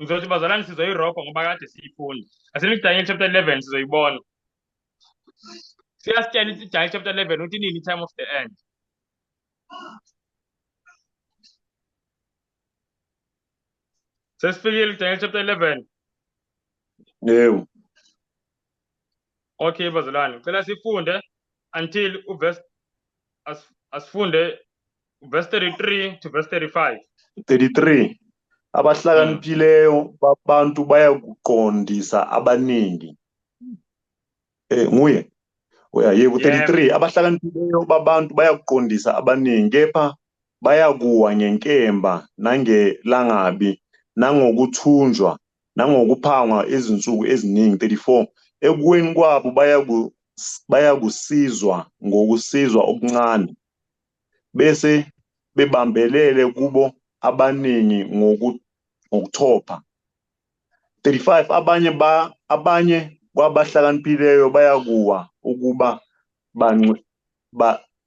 ngizothi bazalwane sizoyirobha ngoba kade siyifunda. Asiyeni kuDaniel chapter 11, sizoyibona. Siyasitshela ukuthi Daniel chapter 11 ukuthi inini i-time of the end. Sesifikile kuDaniel chapter 11. Yebo. Okay bazalwane, ngicela sifunde until uverse, asifunde verse 33 to verse 35. 33. Abahlakaniphileyo babantu bayakuqondisa abaningi. Nguye. Oya, yebo, 33. Abahlakaniphileyo babantu bayakuqondisa abaningi, kepha bayakuwa ngenkemba nangelangabi nangokuthunjwa nangokuphangwa izinsuku eziningi. 34. Ekuweni kwabo bayakusizwa ngokusizwa okuncane, bese bebambelele kubo abaningi ngokuthopha. 35. Abanye kwabahlakaniphileyo bayakuwa ukuba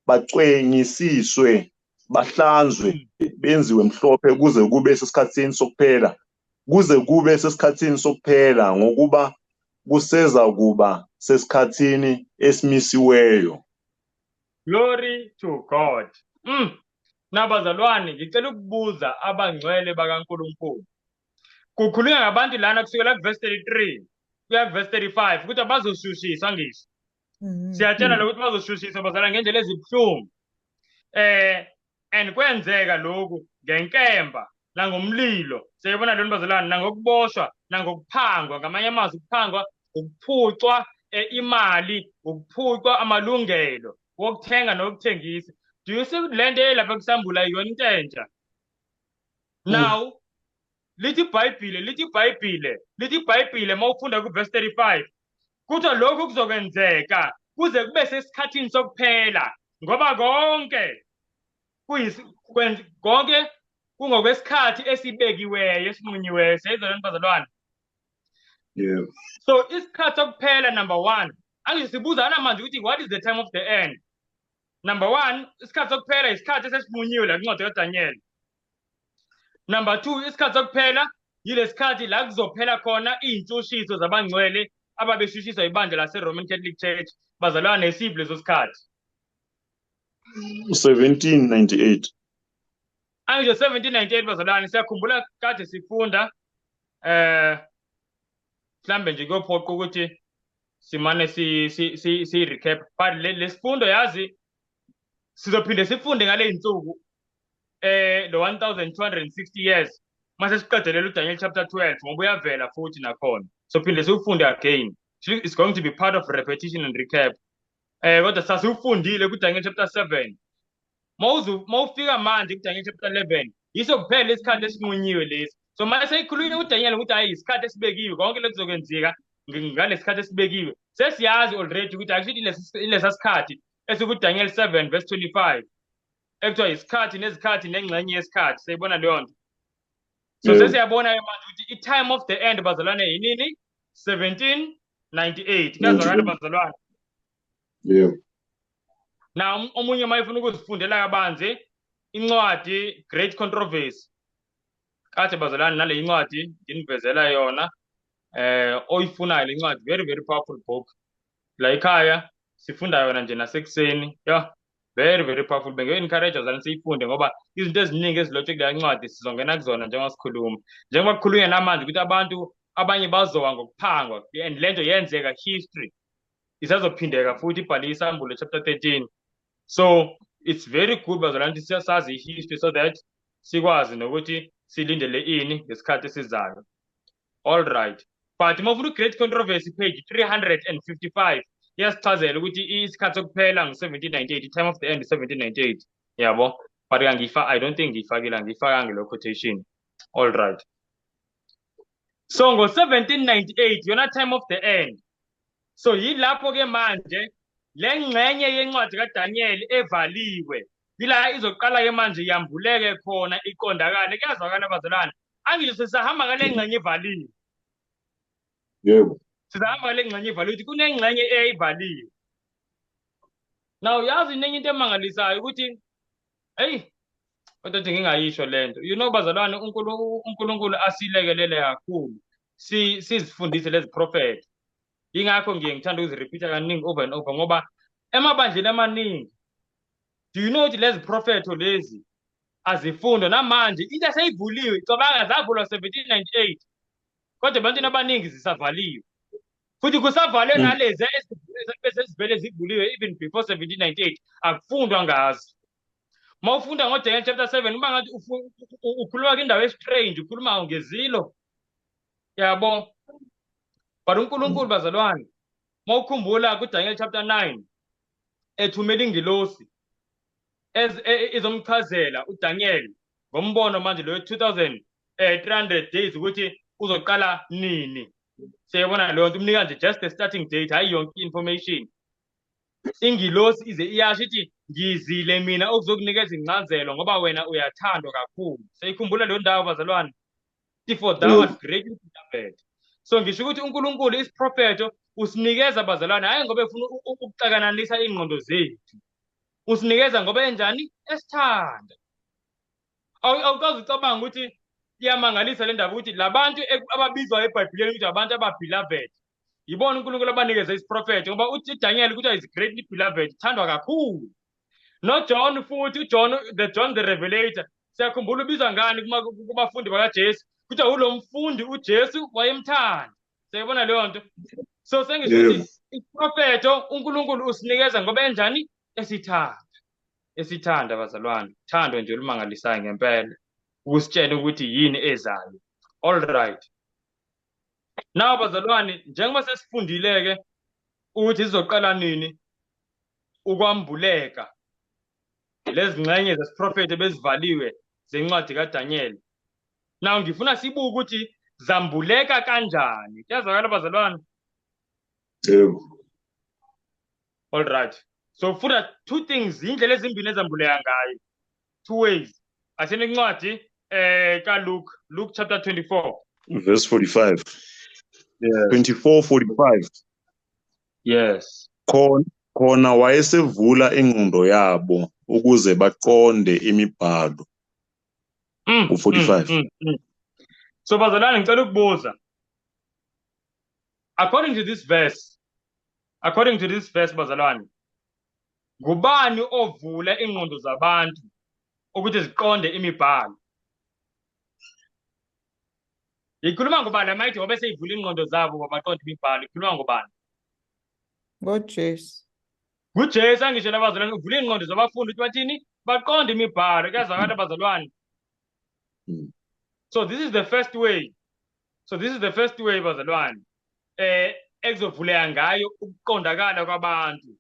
bacwengisiswe, bahlanzwe, benziwe mhlophe kuze kube sesikhathini sokuphela, kuze kube sesikhathini sokuphela, ngokuba kuseza kuba sesikhathini esimisiweyo. Glory to God. Nabazalwane, ngicela ukubuza abangcwele bakaNkulunkulu. Kukhulunywa ngabantu lana kusukela kuverse 33 kuya kuverse 35 ukuthi abazoshushiswa ngisho. Siyatshela lokuthi bazoshushiswa bazalwane ngendlela ezibuhlungu. And kwenzeka lokhu ngenkemba nangomlilo. Siyabona lona bazalwane, nangokuboshwa nangokuphangwa, ngamanye amazwi ukuphangwa, ukuphucwa imali, ukuphucwa amalungelo wokuthenga nokuthengisa. Do you see le nto elapha kusambula iyona into entsha? Now lithi iBhayibhile, lithi iBhayibhile, lithi iBhayibhile mawufunda ku verse 35 kuthiwa lokhu kuzokwenzeka kuze kube sesikhathini sokuphela, ngoba konke konke kungokwesikhathi esibekiweyo, esinqunyiweyo. Siyayizwa lento bazalwane? Yebo. So isikhathi sokuphela number 1, angisho sibuzana manje ukuthi what is the time of the end? Number 1, isikhathi sokuphela isikhathi esesinqunyiwe la kwincwadi kaDaniel. Number 2, isikhathi sokuphela Yilesikhathi la kuzophela khona iy'ntshushiso zabangcwele ababeshushiswa ibandla lase-Roman Catholic Church. Bazalwane, isiphi leso sikhathi? 1798. Angisho 1798, bazalwane, siyakhumbula kade sifunda, mhlambe nje kuyophoqa ukuthi simane si recap, but lesifundo yazi sizophinde sifunde ngale insuku lo 1260 years mase siqedelela uDaniel chapter 12, ngoba uyavela futhi nakhona, so phinde siwufunde again. It's going to be part of repetition and recap. Kodwa sasiwufundile kuDaniel chapter 7. Mawufika manje kuDaniel chapter 11, yiso kuphela isikhathi esinqunyiwe lesi. So mase seyikhulunywa uDaniel ukuthi hayi, isikhathi esibekiwe, konke lokuzokwenzeka ngalesikhathi esibekiwe, sesiyazi already ukuthi actually ilesa sikhathi esikuDaniel 7 verse 25 ekuthiwa isikhathi nezikhathi nengxenye yesikhathi. Siyibona leyo nto. So sesiyabona manje ukuthi i-time of the end, bazalwane, yinini? 1798. Kuyazwakala, bazalwane? Yebo. Na omunye uma efuna ukuzifundela kabanzi incwadi Great Controversy, kade bazalwane nale incwadi nginivezela yona, oyifunayo le incwadi, very very powerful book. La ekhaya sifunda yona nje nasekuseni. Yeah, very very powerful. Bengiyo encourage bazalwane siyifunde, ngoba izinto eziningi ezilotshwe kule ncwadi sizongena kuzona njengoba sikhuluma, njengoba kukhulunywa namanje ukuthi abantu abanye bazowa ngokuphangwa, and lento yenzeka history, isazophindeka futhi, ibhale iSambulo chapter 13. So it's very good, bazalwane, ukuthi siyasazi i-history so that sikwazi nokuthi silindele ini ngesikhathi esizayo. All right, but uma ufuna u-Great Controversy, page 355 iyasichazela ukuthi isikhathi sokuphela ngu-1798, time of the end 1798, yabo. But angifa I don't think ngiyifakile, angiyifakanga lo quotation. All right, so ngo-1798 yona time of the end. So yilapho ke manje le ngxenye yencwadi kaDaniel evaliwe, yila izoqala ke manje yambuleke khona, iqondakale. Kuyazwakala, bazalwane? Angisho sisahamba ngale ngxenye ivaliwe? Yebo. Sisahamba ngale ngxenye ivaliwe, ukuthi kunengxenye eyayivaliwe. Now yazi nenye into emangalisayo ukuthi, hey, kodwa nje ngingayisho lento, bazalwane, uNkulunkulu asilekelele kakhulu sizifundise lezi prophet. Ingakho ngiye ngithanda ukuzirepeat kaningi, over and over, ngoba emabandleni amaningi, do you know ukuthi lezi prophetho lezi azifundwa namanje? Into eseyivuliwe, cabanga, zavulwa 1798, kodwa ebantwini abaningi zisavaliwe, futhi kusavalwe nalezi esezivele zivuliwe even before 1798, akufundwa ngazo. Uma ufunda ngoDaniel chapter 7, uma ngathi ukhuluma kwindawo estrange, ukhuluma ngezilo, yabo. But uNkulunkulu, bazalwane, uma ukhumbula kuDaniel chapter 9, ethumela ingilosi izomchazela uDaniel ngombono manje lo 2300 days ukuthi uzoqala nini. Siyabona leyo nto, umnika nje just the starting date, hayi yonke information. Ingilosi ize iyasho ithi, "Ngizile mina ukuzokunikeza incazelo ngoba wena uyathandwa kakhulu." Seyikhumbula leyo ndawo, bazalwane? For thou art greatly beloved. So ngisho ukuthi uNkulunkulu isiprofetho usinikeza, bazalwane, hayi ngoba efuna ukuxakananisa ingqondo zethu, usinikeza ngoba enjani? Esithanda. Awukwazi ucabanga ukuthi iyamangalisa le ndaba ukuthi labantu ababizwa eBhayibhelini ukuthi abantu aba-beloved yibona uNkulunkulu abanikeze isiprofetho, ngoba uthi uDaniel kuthiwa is greatly beloved, uthandwa kakhulu. NoJohn futhi, uJohn the John the Revelator, siyakhumbula ubizwa ngani kubafundi bakaJesu? Kuthiwa ulo mfundi uJesu wayemthanda. Siyayibona leyo nto. So sengisho ukuthi isiprofetho uNkulunkulu usinikeza ngoba enjani? Esithanda, esithanda, bazalwane. Thando nje olumangalisayo ngempela ukusitshela ukuthi yini ezayo. All right, now bazalwane, njengoba sesifundile ke ukuthi izoqala nini ukwambuleka lezi ngxenye zesiprofetho bezivaliwe zencwadi kaDaniel, now ngifuna sibuke ukuthi zambuleka kanjani. Kuyazwakala, bazalwane? Yebo. All right, so funda two things, indlela ezimbini ezambuleka ngayo, two ways. Asene incwadi kaLuke, Luke chapter 24. Verse 45. Yes. 24 45. Yes. Khona wayesevula ingqondo yabo ukuze baqonde imibhalo. U-45. So bazalwane, ngicela ukubuza, according to this verse, according to this verse bazalwane, ngubani ovula ingqondo zabantu ukuthi ziqonde imibhalo? Ikhuluma ngobani amayithi ngoba seyivula ingqondo zabo baqonde imibhalo? Ikhuluma ngobani? NgoJesu. NguJesu. Angisho nabazalwane, uvula ingqondo zabafundi ukuthi bathini, baqonde imibhalo. Kuyazwakala bazalwane? So this is the first way. So this is the first way bazalwane, ekuzovuleka ngayo ukuqondakala kwabantu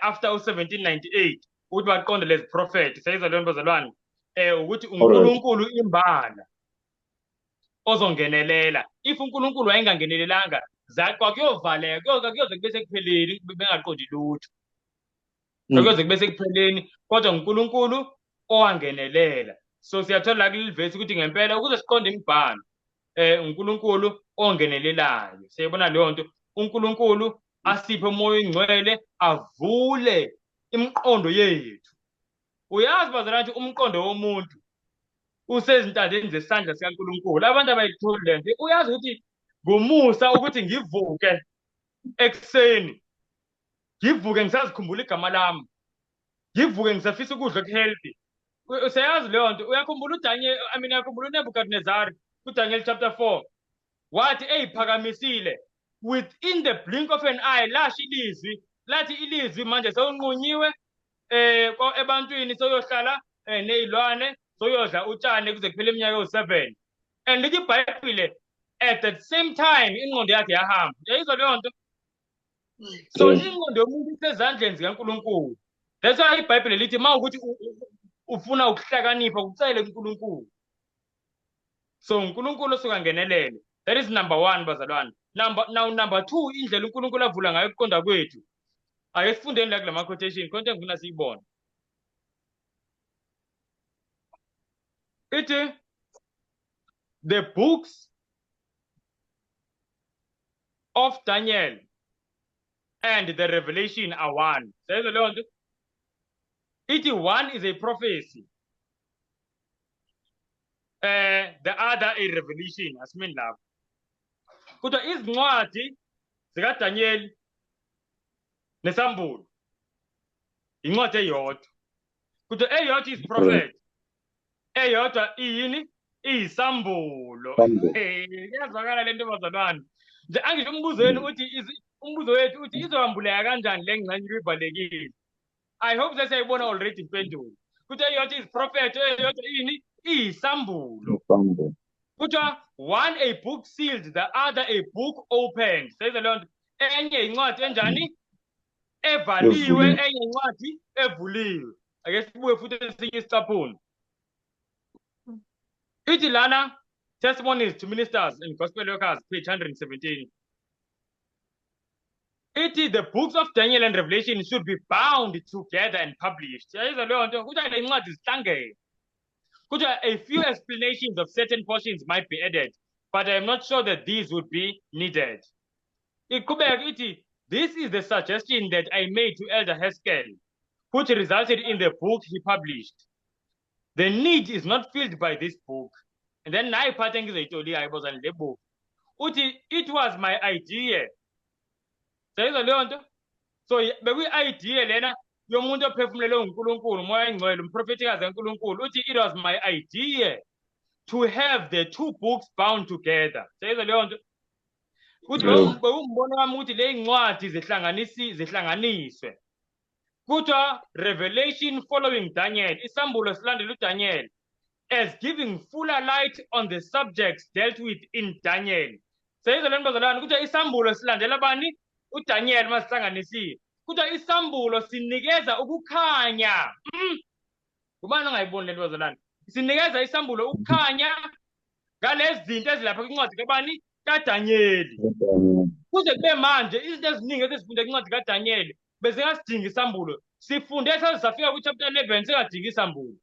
after u-1798 ukuthi baqonde lezi prophet. Siyayizwa leyo bazalwane? Ukuthi uNkulunkulu imbala ozongenelela. If uNkulunkulu wayengangenelelanga, kwakuyovaleka, kuyoze kube sekupheleni bengaqondi lutho. Kuyoze kube sekupheleni, kodwa uNkulunkulu owangenelela. So siyathola la kuleli vesi ukuthi ngempela ukuze siqonde imibhalo, uNkulunkulu ongenelelayo. Siyayibona leyo nto. uNkulunkulu asiphe uMoya oNgcwele, avule imiqondo yethu. Uyazi bazalwane ukuthi umqondo womuntu usezintandeni zesandla sikaNkulunkulu. Abantu abayitholi le nto. Uyazi ukuthi ngumusa ukuthi ngivuke ekuseni, ngivuke ngisazikhumbula igama lami, ngivuke ngisafisa ukudla oku-healthy. Useyazi leyo nto. Uyakhumbula uDaniel, I mean, uyakhumbula uNebuchadnezzar kuDaniel chapter 4, wathi eyiphakamisile, within the blink of an eye lasho ilizwi, lathi ilizwi manje sewunqunyiwe ebantwini, sewuyohlala ney'lwane, sewuyodla utshani kuze kuphele iminyaka ewu-7. And lithi iBhayibhile at the same time ingqondo yakhe yahamba. Uyayizwa leyo nto? So ingqondo yomuntu isezandleni zikaNkulunkulu. That's why iBhayibhile lithi uma ukuthi ufuna ukuhlakanipha, kucele kuNkulunkulu. So uNkulunkulu osuka ngenelele. That is number 1 bazalwane. Now number 2, indlela uNkulunkulu avula ngayo ukuqonda kwethu. Ake sifundeni la kulama quotation, khona engifuna siyibone. Ithi the books of Daniel and the Revelation are one. Siyayizwa leyo nto? Ithi one is a prophecy, the other a revelation. Asimini lapho. Kodwa izincwadi zikaDaniel neSambulo incwadi eyodwa. Kodwa eyodwa is prophet, eyodwa iyini? Iyisambulo. Iyazwakala lento bazalwane? Nje angisho umbuzo wenu uthi, umbuzo wethu uthi izohambuleka kanjani le ngxenye ivalekile? I hope sesiyayibona already impendulo. Kuthi eyodwa is prophet, eyodwa ini? Iyisambulo. Kuthiwa one a book sealed, the other a book opened. Seyizwa leyo nto? Enye incwadi enjani? Evaliwe, enye incwadi evuliwe. Ake sibuye futhi esinye isicaphuno. Ithi lana Testimonies to Ministers and Gospel Workers, page 117. Ithi the books of Daniel and Revelation should be bound together and published. Yayizwa leyo nto? Kuthiwa le ncwadi zihlangene. Kuthiwa a few explanations of certain portions might be added, but I am not sure that these would be needed. Iqhubeka ithi this is the suggestion that I made to Elder Haskell, which resulted in the book he published. The need is not filled by this book. And then nayi part engizoyitolika bazalwane, le book. Uthi it was my idea. Siyayizwa leyo nto? So bekuyi-idea lena yomuntu ophefumulelwe uNkulunkulu, uMoya oNgcwele, umprofethikazi kaNkulunkulu. Uthi it was my idea to have the two books bound together. Siyayizwa leyo nto? Uthi bewumbono wami ukuthi le ncwadi zihlanganiswe. Kuthiwa Revelation following Daniel, isambulo silandela uDaniel, as giving fuller light on the subjects dealt with in Daniel. Siyayizwa le nto bazalwane? Kuthiwa isambulo silandela bani? UDaniel masihlanganisiwe. Kuthiwa isambulo sinikeza ukukhanya. Ubani ongayiboni lento bazalwane? Sinikeza isambulo ukukhanya ngalezi zinto ezilapha kwincwadi kabani? KaDaniel. Kuze kube manje izinto eziningi esesifunde kwincwadi kaDaniel bezingasidingi isambulo. Sifunde saze safika ku-chapter 11 singadingi isambulo.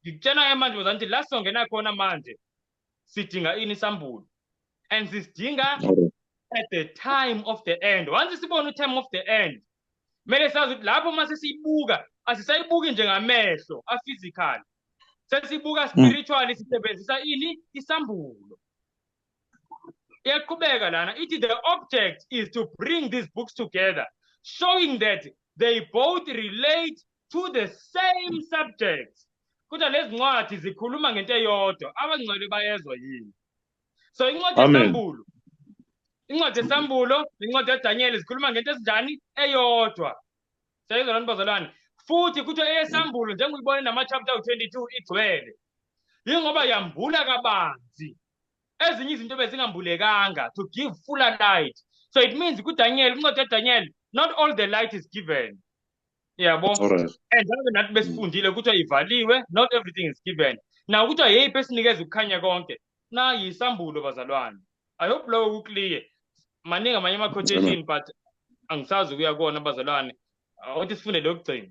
Ngikutshela-ke manje bazalwane ukuthi la sizongena khona manje sidinga ini? Isambulo. And sisidinga at the time of the end. Once sibona u-time of the end, kumele sazi ukuthi lapho uma sesiyibuka asisayibuki njengamehlo a-physical. Sesibuka spiritually sisebenzisa ini? Isambulo. Iyaqhubeka lana ithi the object is to bring these books together, showing that they both relate to the same subject. Kodwa lezi ncwadi zikhuluma ngento eyodwa, abangcwele bayezwa yini? So incwadi yesambulo, incwadi yesambulo nencwadi kaDaniel zikhuluma ngento ezinjani? Eyodwa. Siyayizwa lani bazalwane? Futhi kuthiwa eyesambulo njengoba uyibone nama-chapter 22 igcwele, yingoba yambula kabanzi ezinye izinto bezingambulekanga to give fuller light. So it means kuDaniel, incwadi kaDaniel, not all the light is given. Yabo? And njengoba nathi besifundile kuthiwa ivaliwe, not everything is given. Now kuthiwa yeyiphi esinikeza ukukhanya konke? Na yisambulo bazalwane. I hope lokho ku-clear. Maningi amanye ama-quotation but angisazi ukuya kuwona bazalwane. Awuthi sifunde lokugcina.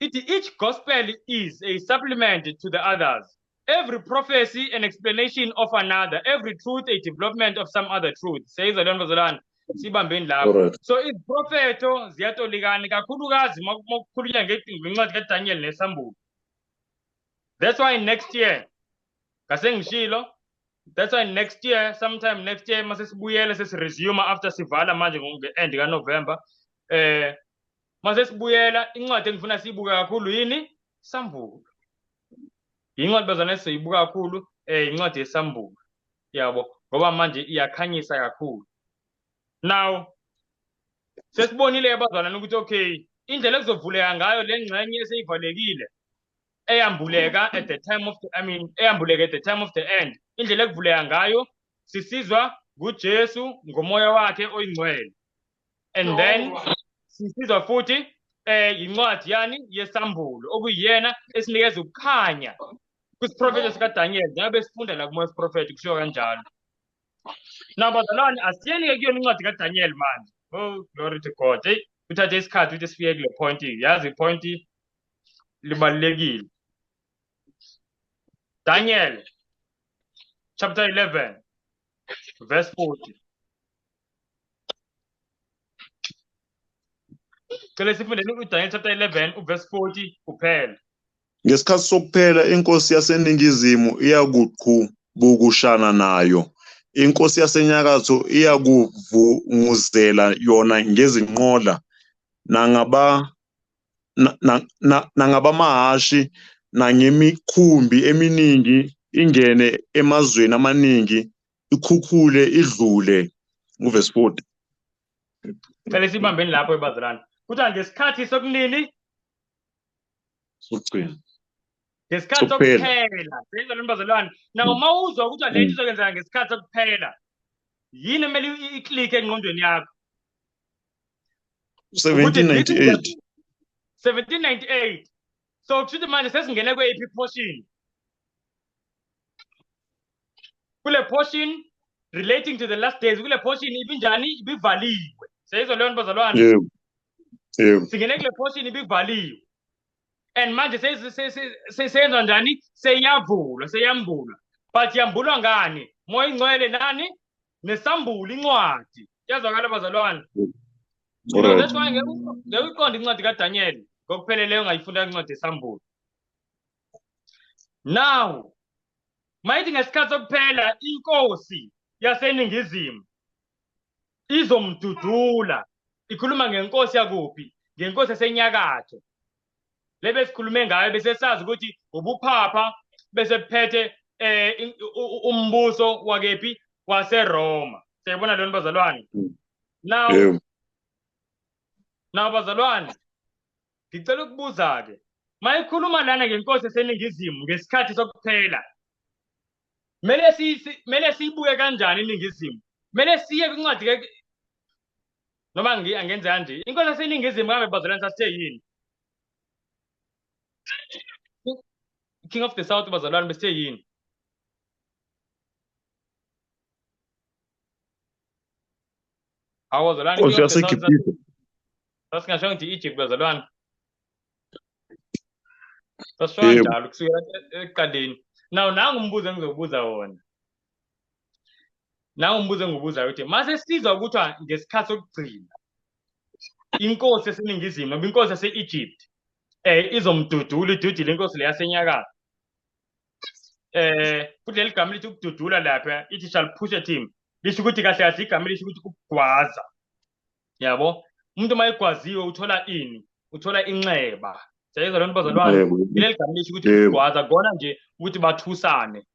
Ithi each gospel is a supplement to the others. Every prophecy an explanation of another, every truth a development of some other truth. Siyayizwa leyo nto bazalwane? Sibambeni lapho. So iziprofetho ziyatolikana kakhulukazi makukhulunywa ngencwadi kaDaniel nesambulo. That's why next year, ngase ngishilo, that's why next year, sometime next year mase sibuyele sesiresume after sivala manje nge-end kaNovember, mase sibuyela incwadi engifuna siyibuke kakhulu yini? Sambulo. Incwadi bazalwane siyibuka kakhulu, incwadi yesambulo. Yabo, ngoba manje iyakhanyisa kakhulu. Now sesibonile abazalwane ukuthi okay, indlela ekuzovuleka ngayo le ngxenye eseyivalekile eyambuleka at the time of the, I mean eyambuleka at the time of the end, indlela ekuvuleka ngayo sisizwa nguJesu ngomoya wakhe oyingcwele, and then sisizwa futhi yincwadi yani yesambulo okuyiyena esinikeza ukukhanya kwisiprofetho sikaDaniel, njengoba besifunda la kumoya wesiprofetho kushiwo kanjalo. Now bazalwane, asiyeni-ke kuyona incwadi kaDaniel manje. Oh, glory to God. Hey, kuthathe isikhathi ukuthi sifike kule point. Yazi i-point libalulekile. Daniel chapter 11 verse 40. Cela sifundeni uDaniel chapter 11 uverse 40 kuphela. Ngesikhathi sokuphela inkosi yaseningizimu iyakuqhubukushana nayo, inkosi yasenyakatho iyakuvunguzela yona ngezinqola nangabamahhashi nangemikhumbi eminingi, ingene emazweni amaningi, ikhukhule idlule. Uverse 40. Cela sibambeni lapho ebazalwane. Kuthiwa ngesikhathi sokunini? Sokugcina. Ngesikhathi sokuphela. Siyizwa bazalwane. Now uma uzwa ukuthi le nto izokwenzeka ngesikhathi sokuphela, yini emele iklike engqondweni yakho? 1798. 1798. So kusho manje sesingene kweyiphi portion? Kule portion relating to the last days, kule portion ibinjani? Ibivaliwe. Siyizwa leyo nto bazalwane? Yebo. Yebo. Singene kule portion ibivaliwe. And manje seyenza njani? Seyavulwa, seyambulwa. But yambulwa ngani? Moya ingcwele nani? Nesambula incwadi. Iyazwakala bazalwane? You know, that's why ngeke uyiqonde incwadi kaDaniel ngokupheleleyo ungayifunda incwadi yesambulo. Now, mayithi ngesikhathi sokuphela inkosi yaseningizimu izomdudula. Ikhuluma ngenkosi yakuphi? Ngenkosi yasenyakatho. Lebe sikhulume ngayo bese sazi ukuthi ubuphapha bese buphethe umbuso wakephi? WaseRoma. Siyayibona lona bazalwane? Now, now bazalwane, ngicela ukubuza ke, mayikhuluma lana ngenkosi yaseningizimu ngesikhathi sokuphela, mele siyibuke kanjani iningizimu? Mele siye kwincwadi ke, noma angenze kanje. Inkosi yaseningizimu kambe bazalwane sasithe yini? King of the South bazalwane besithe yini? Awu bazalwane, Inkosi yaseGibhithe. Sasingasho ngithi Egypt bazalwane. Sasisho kanjalo kusukela ekuqaleni. Now nangu umbuzo engizokubuza wona. Nangu umbuzo engiwubuzayo ukuthi mase sizwa ukuthi ngesikhathi sokugcina inkosi yaseningizimu noma inkosi yase-Egypt Izomdudula idudile inkosi leyasenyakatho. Futhi leli gama lithi ukududula lapha, ithi shall push at him, lisho ukuthi kahle kahle igama lisho ukuthi ukugwaza. Yabo, umuntu uma egwaziwe uthola ini? Uthola inxeba. Siyayizwa loo nto bazalwane? Leli gama lisho ukuthi ukugwaza, kona nje ukuthi bathusane.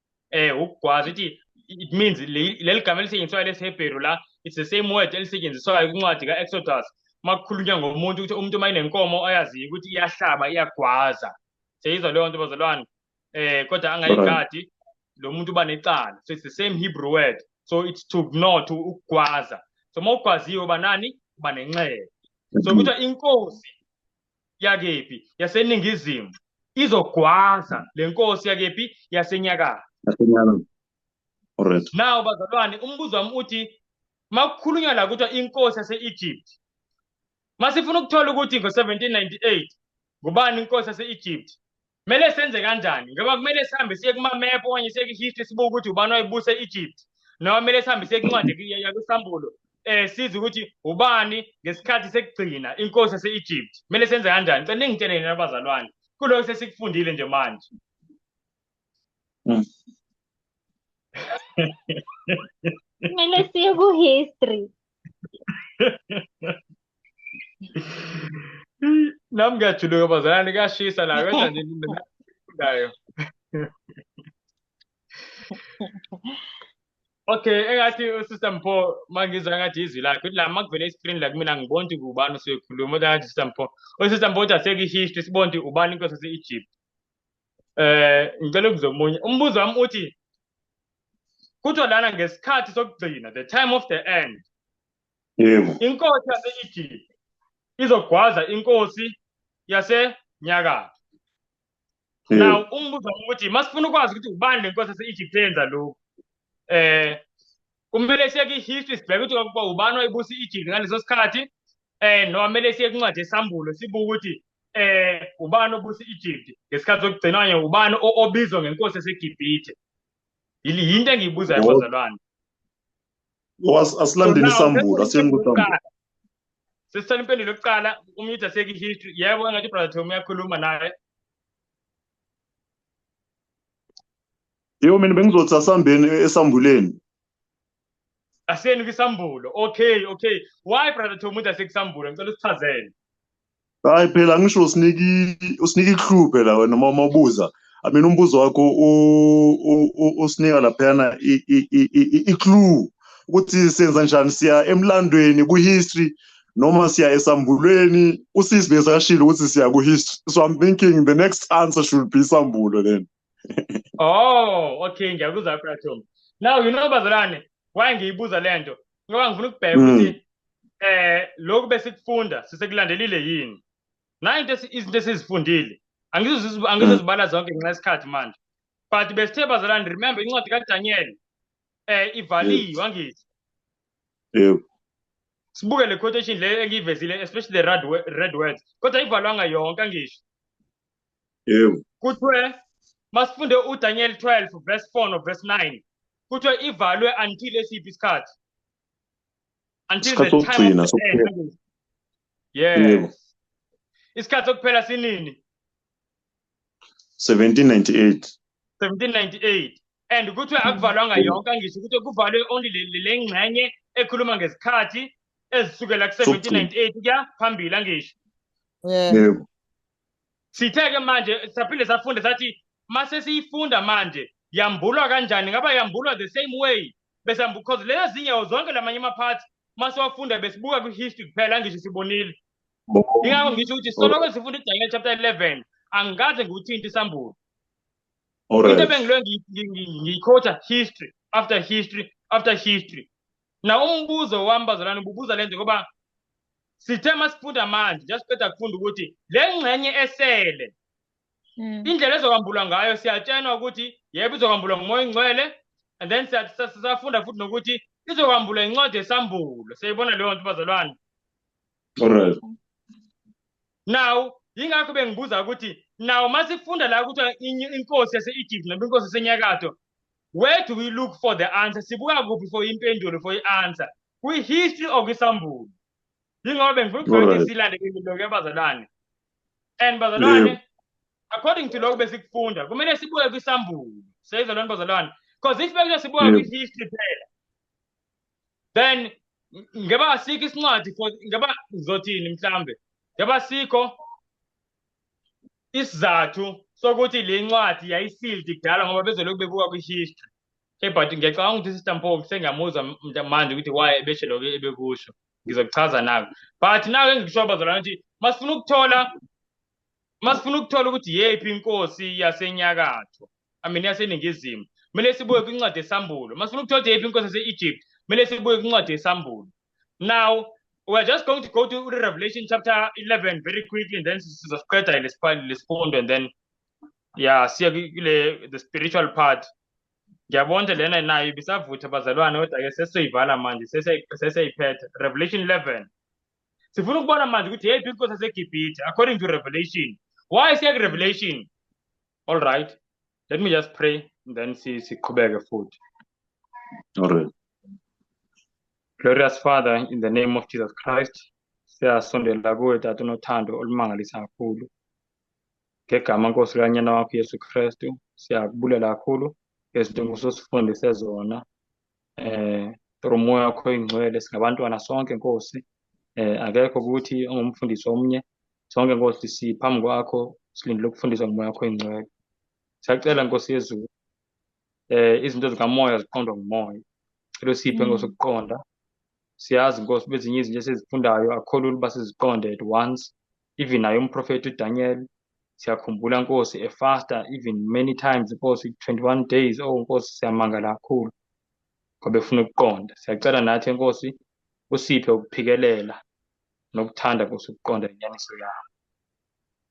Ukugwaza ithi it means leli gama elisetshenziswayo lesiHebheru la, it's the same word elisetshenziswayo kwincwadi ka-Exodus uma kukhulunywa ngomuntu, ukuthi umuntu uma enenkomo ayaziyo ukuthi iyahlaba, iyagwaza. Siyayizwa leyo nto bazalwane? Kodwa angayigadi lo muntu uba necala. So it's the same Hebrew word. So it's to not ukugwaza. So uma ugwaziwe uba nani? Uba nenxeba. So kuthiwa inkosi yakephi? Yaseningizimu izogwaza le nkosi yakephi? Yasenyakatho. Yasenyakatho. Alright. Now bazalwane, umbuzo wami uthi makukhulunywa la kuthiwa inkosi yase-Egypt, masifuna ukuthola ukuthi ngo-1798 ngubani inkosi yase-Egypt, kumele senze kanjani? Ngoba kumele sihambe siye kuma-map okanye siye kwi-history sibuke ukuthi ubani wayebusa e-Egypt, noma kumele sihambe siye kwincwadi yakwisambulo size ukuthi ubani ngesikhathi sekugcina inkosi yase-Egypt. Kumele senze kanjani? Ngicela ningitshele nina bazalwane kulokhu sesikufundile nje manje. Kumele siye ku-history. Nami ngiyajuluka bazalwane, kuyashisa la kodwa nje ngifundayo. Okay, engathi uSister Mpho mangizwa ngathi izwi lakhe ukuthi la makuvele iscreen la kumina ngibona ukuthi ubani osekhuluma, kodwa ngathi Sister Mpho, uSister Mpho uthi aseke history sibone ukuthi ubani inkosi yase-Egypt. Ngicela ukuzwa omunye. Umbuzo wami uthi kuthiwa lana ngesikhathi sokugcina, the time of the end. Yebo. Inkosi yase-Egypt izogwaza inkosi yasenyakatho. Now umbuzo wami ukuthi masifuna ukwazi ukuthi ubani lenkosi yase-Egypt eyenza lokhu, kumele siye kwi-history sibheke ukuthi ubani wayebusa i-Egypt ngaleso sikhathi, noma kumele siye kwincwadi yesambulo sibuke ukuthi ubani obusa i-Egypt ngesikhathi sokugcina, okanye ubani obizwa ngenkosi yaseGibhithe. Yinto engiyibuzayo bazalwane. Asilandele isambulo, asiyeni kusambulo. Sesithola impendulo yokuqala, umyuda siyeke i-history. Yebo, engathi brother Tom uyakhuluma naye. Yebo, mina bengizothi asihambeni esambuleni. Asiyeni kwisambulo. Okay, okay. Why brother Tom uthi asekusambulo? Ngicela usichazele. Hayi phela ngisho usiniki i-clue phela wena uma ubuza. I mean umbuzo wakho usinika laphayana i-clue ukuthi senza njani, siya emlandweni ku-history noma siya esambulweni. Usisi besakashilo ukuthi siya ku-history, so I'm thinking the next answer should be isambulo then. Oh, okay, ngiyakuzwa brother Tom. Now you know bazalwane, why ngiyibuza lento? Ngoba ngifuna ukubheka ukuthi lokhu besikufunda sisekulandelile yini. Nayo into izinto esizifundile. Angizuzibala zonke ngenxa yesikhathi manje. But besithe bazalwane, remember incwadi kaDaniel ivaliwe angithi. Yebo. Sibuke le quotation le engiyivezile, especially the red words. Kodwa ivalwanga yonke angisho. Yebo. Kuthiwe masifunde uDaniel 12 verse 4 no verse 9. Kuthiwe ivalwe until esiphi isikhathi? Until the time of the end. Yes. Isikhathi sokuphela sinini? 1798. 1798. And kuthiwe akuvalwanga yonke angisho, kuthiwe kuvalwe only le ngxenye ekhuluma ngesikhathi ezisukela ku-1798 kuya phambili angisho. Yebo. Sithe-ke manje saphinde safunda sathi mase siyifunda manje yambulwa kanjani? Ngaba yambulwa the same way bese because lezi zinyawo zonke lamanye ama-parts mase wafunda besibuka kwi-history kuphela angisho sibonile. Ingakho ngisho ukuthi soloko sifunda iDaniel chapter 11 angikaze ngiwuthinte isambulo. Into ebengilwe ngiyikhotha history after history after history. Na umbuzo wami bazalwane ububuza lento ngoba sithe masifunda manje just qeda kufunda ukuthi le ngxenye esele indlela ezokwambulwa ngayo siyatshenwa ukuthi yebo izokwambulwa nguMoya oNgcwele, and then siyafunda futhi nokuthi izokwambulwa incwadi yesambulo. Siyayibona leyo nto bazalwane. Alright. Now yingakho bengibuza ukuthi now masifunda la ukuthi inkosi yase-Egypt noma inkosi yasenyakatho, where do we look for the answer? Sibuka kuphi for impendulo, for i-answer? Kwi-history or kwisambulo? Yingoba bengifuna ukuthi silandele lokho abazalwane. And bazalwane, according to lokho besikufunda, kumele sibuye kwisambulo. Seyizalwane bazalwane, because if bekuze sibuya kwi-history phela, then ngeba asikho isincwadi for ngeba ngizothini mhlambe, ngeba sikho isizathu sokuthi le ncwadi yayisealed kudala ngoba bezolokhu bebuka kwi-history. Okay, but ngiyacabanga ukuthi Sister Mpho sengiyamuzwa manje ukuthi why ebeshe lokho ebekusho. Ngizokuchaza nako. But naku engikusho bazalwane ukuthi masifuna ukuthola ukuthi yephi inkosi yasenyakatho, I mean yaseningizimu, kumele sibuye kwincwadi yesambulo. Masifuna ukuthola ukuthi yephi inkosi yase-Egypt, kumele sibuye kwincwadi yesambulo. Now, we are just going to go to Revelation chapter 11 very quickly and then sizosiqeda lesifundo and then yeah, siya kule the spiritual part. Ngiyabona lena nayo ibisavutha bazalwane, kodwa ke sesiyivala manje, sesiyiphethe. Revelation 11. Sifuna ukubona manje ukuthi yeyiphi inkosi yaseGibhithe according to Revelation. Why siya ku-Revelation? All right. Let me just pray and then siqhubeke futhi. All right. Glorious Father, in the name of Jesus Christ, siyasondela kuwe Tata onothando olumangalisa kakhulu. Ngegama Nkosi kanyana wakho Yesu Kristu, siyakubulela kakhulu ngezinto osifundise zona. Through umoya wakho oyingcwele singabantwana sonke Nkosi. Akekho ukuthi ongumfundisi omnye. Sonke Nkosi siphambi kwakho silindele ukufundiswa ngumoya wakho oyingcwele. Siyacela Nkosi yezulu. Izinto zikamoya ziqondwa ngumoya. Cela usiphe Nkosi ukuqonda. Siyazi Nkosi bezinye izinto esizifundayo akukho lula uba siziqonde at once. Even naye umprofeti uDaniel siyakhumbula Nkosi efasta even many times Nkosi 21 days, oh Nkosi, siyamangala kakhulu ngoba efuna ukuqonda. Siyacela nathi Nkosi usiphe ukuphikelela nokuthanda Nkosi ukuqonda inyaniso yakho.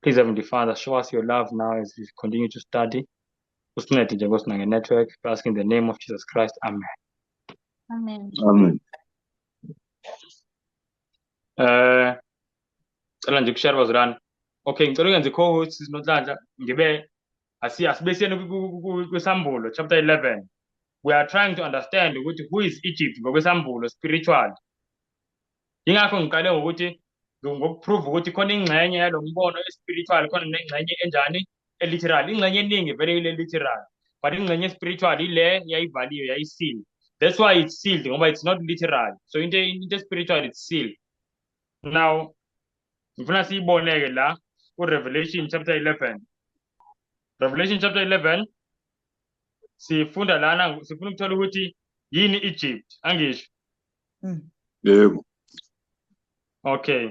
Please, Heavenly Father, show us your love now as we continue to study. Usincede nje Nkosi nange-network. We ask in the name of Jesus Christ. Amen. Amen. Amen. Cela nje ukushare bazalwane. Okay, ngicela ungenze i-co-host Nonhlanhla, ngibe asibe siyeni kwisambulo chapter 11. We are trying to understand ukuthi who is Egypt ngokwesambulo spiritual. Ingakho ngiqale ngokuthi ngokuprove ukuthi khona ingxenye yalo mbono e-spiritual, khona nengxenye enjani e-literal. Ingxenye eningi vele ile literal, but ingxenye spiritual ile yayivaliwe, yayisealed. That's why it's sealed, ngoba it's not literal. So into spiritual, it's sealed. Now ngifuna siyiboneke la ku-Revelation chapter 11. Revelation chapter 11 sifunda lana, sifuna ukuthola ukuthi yini Egypt, angisho? Yebo. Okay,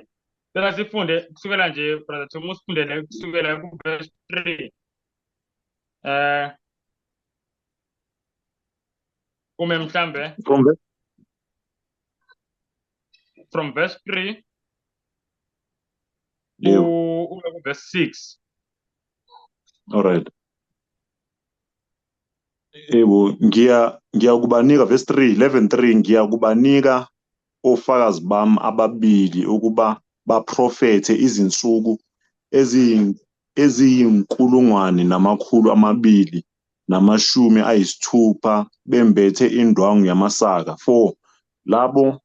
cela sifunde kusukela nje, brother Thomas, usifundele kusukela ku-verse 3 ume mhlambe From verse from verse 3 Yebo. Ume ku-verse 6. All right. Yebo, ngiyakubanika verse 3, 11:3, ngiyakubanika ofakazi bami ababili ukuba baprofethe izinsuku eziyi-1260 bembethe indwangu yamasaka. 4 Labo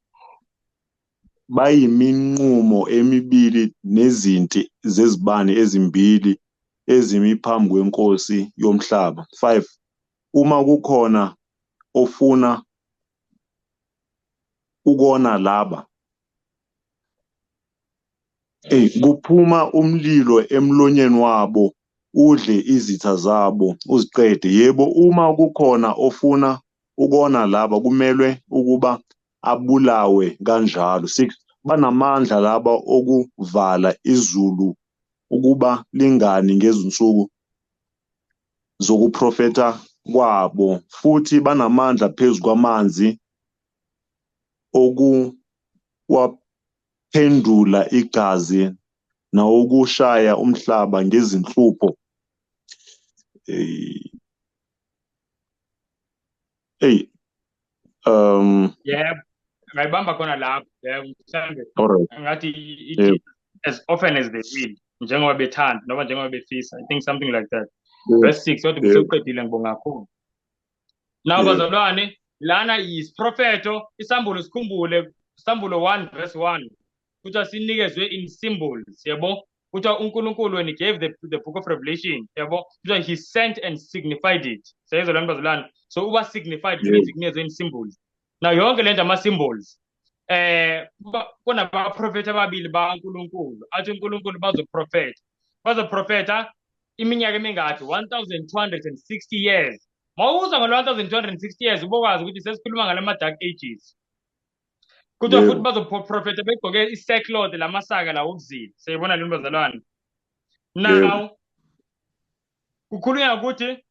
bayiminqumo emibili nezinti zezibani ezimbili ezimi phambi kwenkosi yomhlaba. 5 Uma kukhona ofuna ukona laba, ey, kuphuma umlilo emlonyeni wabo udle izitha zabo uziqede. Yebo, uma kukhona ofuna ukona laba, kumelwe ukuba abulawe kanjalo. 6 Banamandla laba okuvala izulu ukuba lingani ngezinsuku zokuprofetha kwabo, futhi banamandla phezu kwamanzi okuwaphendula igazi nawokushaya umhlaba ngezinhlupho. Hey, Yebo, ngayibamba khona lapho. Yebo, mhlambe All right. ngathi ithi as often as they will, njengoba bethanda noma njengoba befisa. I think something like that. Verse 6, kodwa usewuqedile, ngibonga kakhulu. Now bazalwane, lana isiprofeto, isambulo, sikhumbule isambulo 1 verse 1 kuthiwa sinikezwe in symbols, yabo? Kuthiwa uNkulunkulu when he gave the book of Revelation, yabo, kuthiwa he sent and signified it. Siyayizwa lento bazalwane? So uba signified means kunikezwe in symbols. Now yonke lento ama symbols. Kunabaprofethi ababili bakaNkulunkulu. Athi uNkulunkulu bazoprofetha. Bazoprofetha iminyaka emingaki? 1260 years. Mawuzwa ngo 1260 years ubokwazi ukuthi sesikhuluma ngalama dark ages. Kuthiwa futhi bazoprofetha begqoke i-sackcloth lamasaka lawo okuzila. Siyayibona le bazalwane. Now kukhulunywa ukuthi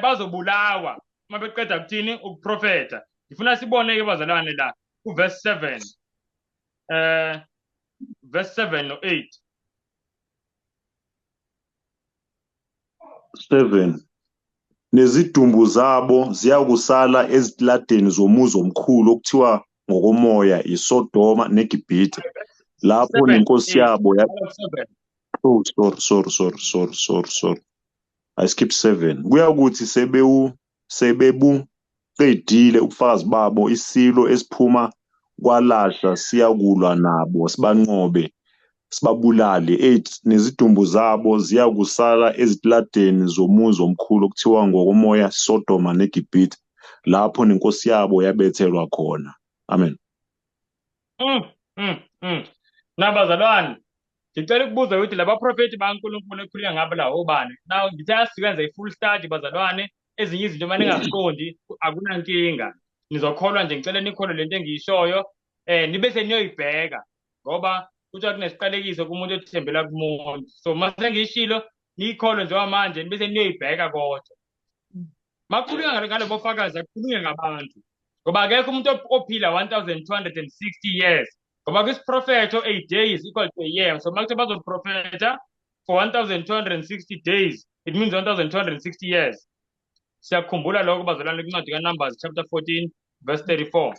bazobulawa uma beqeda kuthini ukuprofetha. Ngifuna sibone ke bazalwane la ku verse 7. Verse 7 no 8. 7 Nezidumbu zabo ziyakusala ezitiladeni zomuzi omkhulu okuthiwa ngokomoya iSodoma neGibhithe, lapho nenkosi yabo ya Oh, sorry, sorry, sorry, sorry, sorry, sorry. I skip 7. Kuyakuthi sebebuqedile ubufakazi babo, isilo esiphuma kwalasha siyakulwa nabo sibanqobe sibabulale. 8 Nezidumbu zabo ziyakusala ezitiladeni zomuzi omkhulu okuthiwa ngokomoya Sodoma neGibhithe, lapho nenkosi yabo yabethelwa khona. Amen. Nabazalwane, ngicela ukubuza ukuthi laba profeti baNkulunkulu ekhulunywa ngabo la obani? Now ngithe asikwenza i-full study bazalwane, ezinye izinto uma ningaziqondi akunankinga. Nizokholwa nje, ngicela nikholwe lento engiyishoyo, nibe seniyoyibheka ngoba kuthiwa kunesiqalekiso kumuntu othembela kumuntu. So uma sengiyishilo niyikholwe njengoba manje nibe seniyoyibheka kodwa. Makhulunywa ngalobo fakazi, akukhulunywe ngabantu. Ngoba akekho umuntu ophila 1260 years. Ngoba kwisiprofetho a day is equal to a year. So makuthiwa bazoprofetha for 1260 days, it means 1260 years. Siyakhumbula lokho bazalwane kwincwadi kaNumbers chapter 14 verse 34.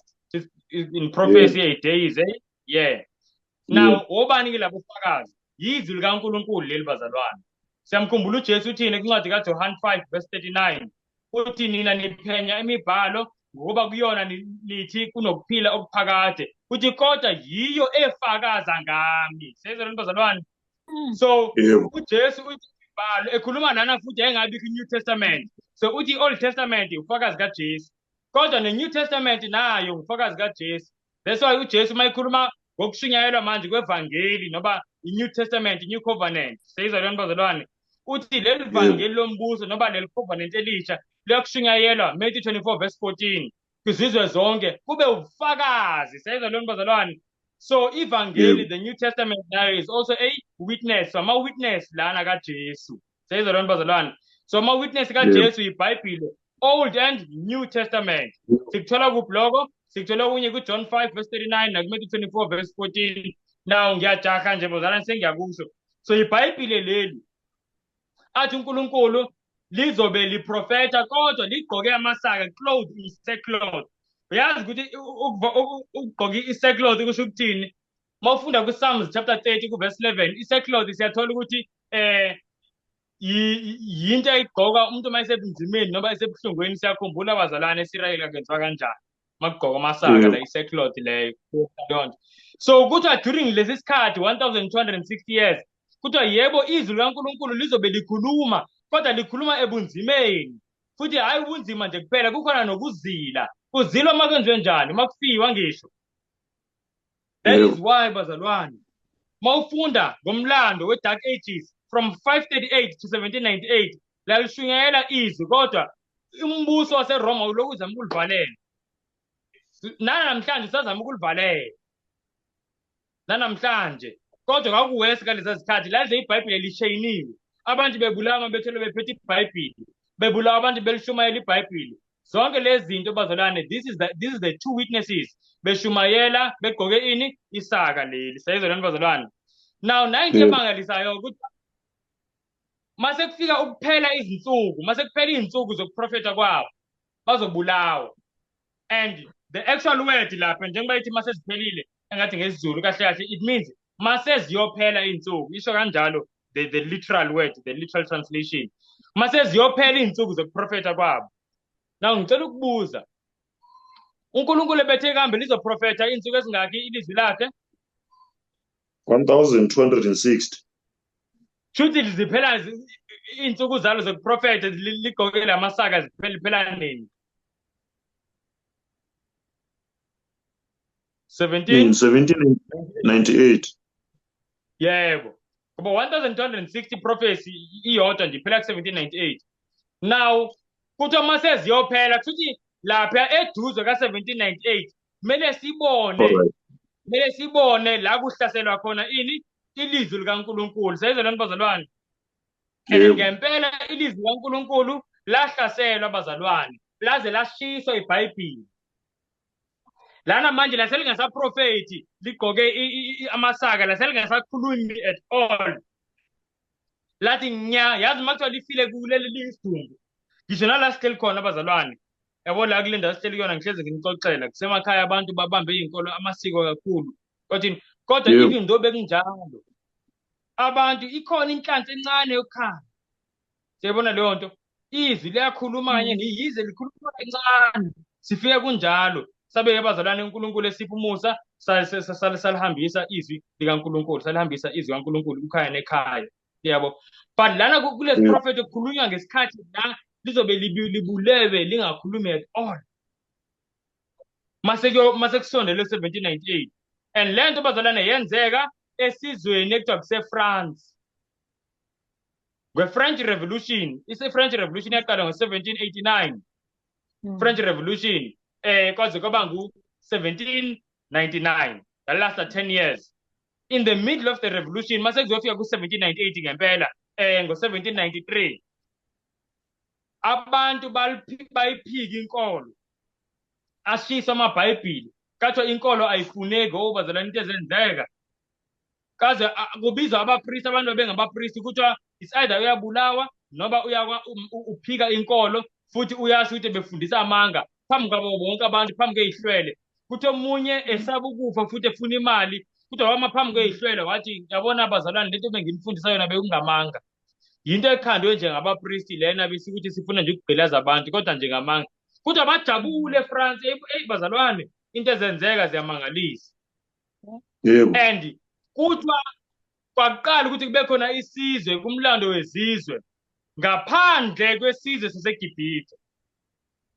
In prophecy a day is a year. Now obani ke labo fakazi? Yizwi likaNkulunkulu leli bazalwane. Siyamkhumbula uJesu uthini kwincwadi kaJohn 5 verse 39. Uthi nina niphenya imibhalo ngokuba kuyona nithi kunokuphila okuphakade. Uthi kodwa yiyo efakaza ngami. Siyezwa bazalwane? So uJesu uthi imibhalo ekhuluma nana futhi engabi kwi-New Testament. So uthi i-Old Testament ufakazi kaJesu. Kodwa ne-New Testament nayo ufakazi kaJesu. That's why uJesu mayikhuluma ngokushunyayelwa manje kwevangeli noba i-New Testament, i-New Covenant. Siyizwa lento bazalwane? Uthi leli vangeli lombuso noba leli covenant elisha liyakushunyayelwa Matthew 24 verse 14 kwizizwe zonke kube ubufakazi. Siyizwa lento bazalwane? So ivangeli, the New Testament nayo is also a witness. So ama witness lana kaJesu. Siyizwa lento bazalwane? So ama witness kaJesu iBhayibheli, Old and New Testament. Sikuthola kuphi lokho? Sikuthola kunye kuJohn 5 verse 39 nakuMatthew 24 verse 14. Now ngiyajaha nje bazalwane, sengiyakusho. So iBhayibheli leli athi uNkulunkulu lizobe liprofetha kodwa ligqoke amasaka, clothed in sackcloth. Uyazi ukuthi ukugqoka i-sackcloth kusho ukuthini? Mawufunda ku-Psalms chapter 30 ku-verse 11, i-sackcloth siyathola ukuthi yinto ayigqoka umuntu uma esebunzimeni noma esebuhlungwini. Siyakhumbula abazalwane eSirayeli akwenziwa kanjani makugqoka amasaka la, i-sackcloth leyo. So kuthiwa during lesi sikhathi 1260 years, kuthiwa yebo izwi likaNkulunkulu lizobe likhuluma, kodwa likhuluma ebunzimeni. Futhi hayi ubunzima nje kuphela, kukhona nokuzila. Kuzilwa uma kwenziwe njani? Uma kufiwa ngisho. That is why bazalwane, mawufunda ngomlando we-Dark Ages from 538 to 1798, lalishunyayela izwi kodwa umbuso waseRoma ulokhu uzama ukulivalela. Nanamhlanje usazama ukulivalela. Nanamhlanje. Kodwa kwakuwesi ngalezi zikhathi lalize iBhayibheli lishayiniwe. Abantu bebulawa bethole bephethe iBhayibheli. Bebulawa abantu belishumayela iBhayibheli. Zonke lezi zinto bazalwane, this is the two witnesses beshumayela begqoke ini isaka leli. Sayizwa lento bazalwane? Now nayinto emangalisayo ukuthi mase kufika ukuphela izinsuku, mase kuphela izinsuku zokuprofetha kwabo, bazobulawa. And the actual word lapha njengoba ithi mase ziphelile engathi ngesiZulu kahle kahle it means mase ziyophela izinsuku. Isho kanjalo the literal word, the literal translation. Mase ziyophela izinsuku zokuprofetha kwabo. Now ngicela ukubuza, uNkulunkulu ebethe kambe lizoprofetha izinsuku ezingaki ilizwi lakhe? 1260. Shuthi ziphela iy'nsuku zalo zokuprofetha ligqoke la masaka ziphela nini? 17 1798. Yebo. Ngoba 1260 prophecy iyodwa nje iphela ku-1798. Now kuthiwa uma seziyophela kushuthi lapha eduze ka-1798 kumele sibone kumele sibone la kuhlaselwa khona ini ilizwi likaNkulunkulu. Seyizwa lento bazalwane? And ngempela ilizwi likaNkulunkulu lahlaselwa bazalwane, laze lashiswa iBhayibheli. Lana manje laselingasaprofethi ligqoke amasaka, laselingasakhulumi at all. Lathi nya, yazi uma kuthiwa lifile kuleli liyisidumbu. Ngisho nala sihleli khona bazalwane. Yabo la kule ndawo sihleli kuyona ngihlezi nginixoxela. Kusemakhaya abantu babambe iy'nkolo amasiko kakhulu. Kodwa kodwa even though bekunjalo abantu ikhona inhlansi encane yokukhanya. Siyayibona leyo nto. Izwi liyakhuluma kanye yize likhuluma kancane. Sifike kunjalo. Sabeke abazalwane uNkulunkulu esipha umusa salihambisa izwi likaNkulunkulu, salihambisa izwi likaNkulunkulu kukhaya nekhaya. Yabo. But lana kulesi prophet kukhulunywa ngesikhathi la lizobe libulewe lingakhulumi at all. Mase mase kusondele 1798. And le nto bazalwane yenzeka esizweni ekuthiwa kuse-France. Nge-French Revolution, ise-French Revolution yaqala ngo-1789. French Revolution kwaze kwaba ngu-1799. That lasted 10 years. In the middle of the revolution, mase kuzofika ku-1798 ngempela, ngo-1793 abantu bayiphika inkolo. Ashiswa amaBhayibheli. Kathiwa inkolo ayifuneki, oh bazalwane into ezenzeka. Kaze kubizwa abapristi, abantu bengabapristi kuthiwa it's either uyabulawa noma uphika inkolo futhi uyasho ukuthi befundisa amanga phambi kwabo bonke abantu, phambi kweyihlwele. Kuthi omunye esaba ukufa futhi efuna imali, kuthiwa wama phambi kweyihlwele wathi yabona bazalwane lento benginifundisa yona bekungamanga. Yinto ekhandwe nje ngabapristi lena besikuthi sifuna nje ukugqilaza abantu kodwa nje ngamanga. Kuthiwa bajabule eFrance, eyi bazalwane into ezenzeka ziyamangalisa. Yebo. And kuthiwa kwaqala ukuthi kube khona isizwe kumlando wezizwe ngaphandle kwesizwe saseGibhithe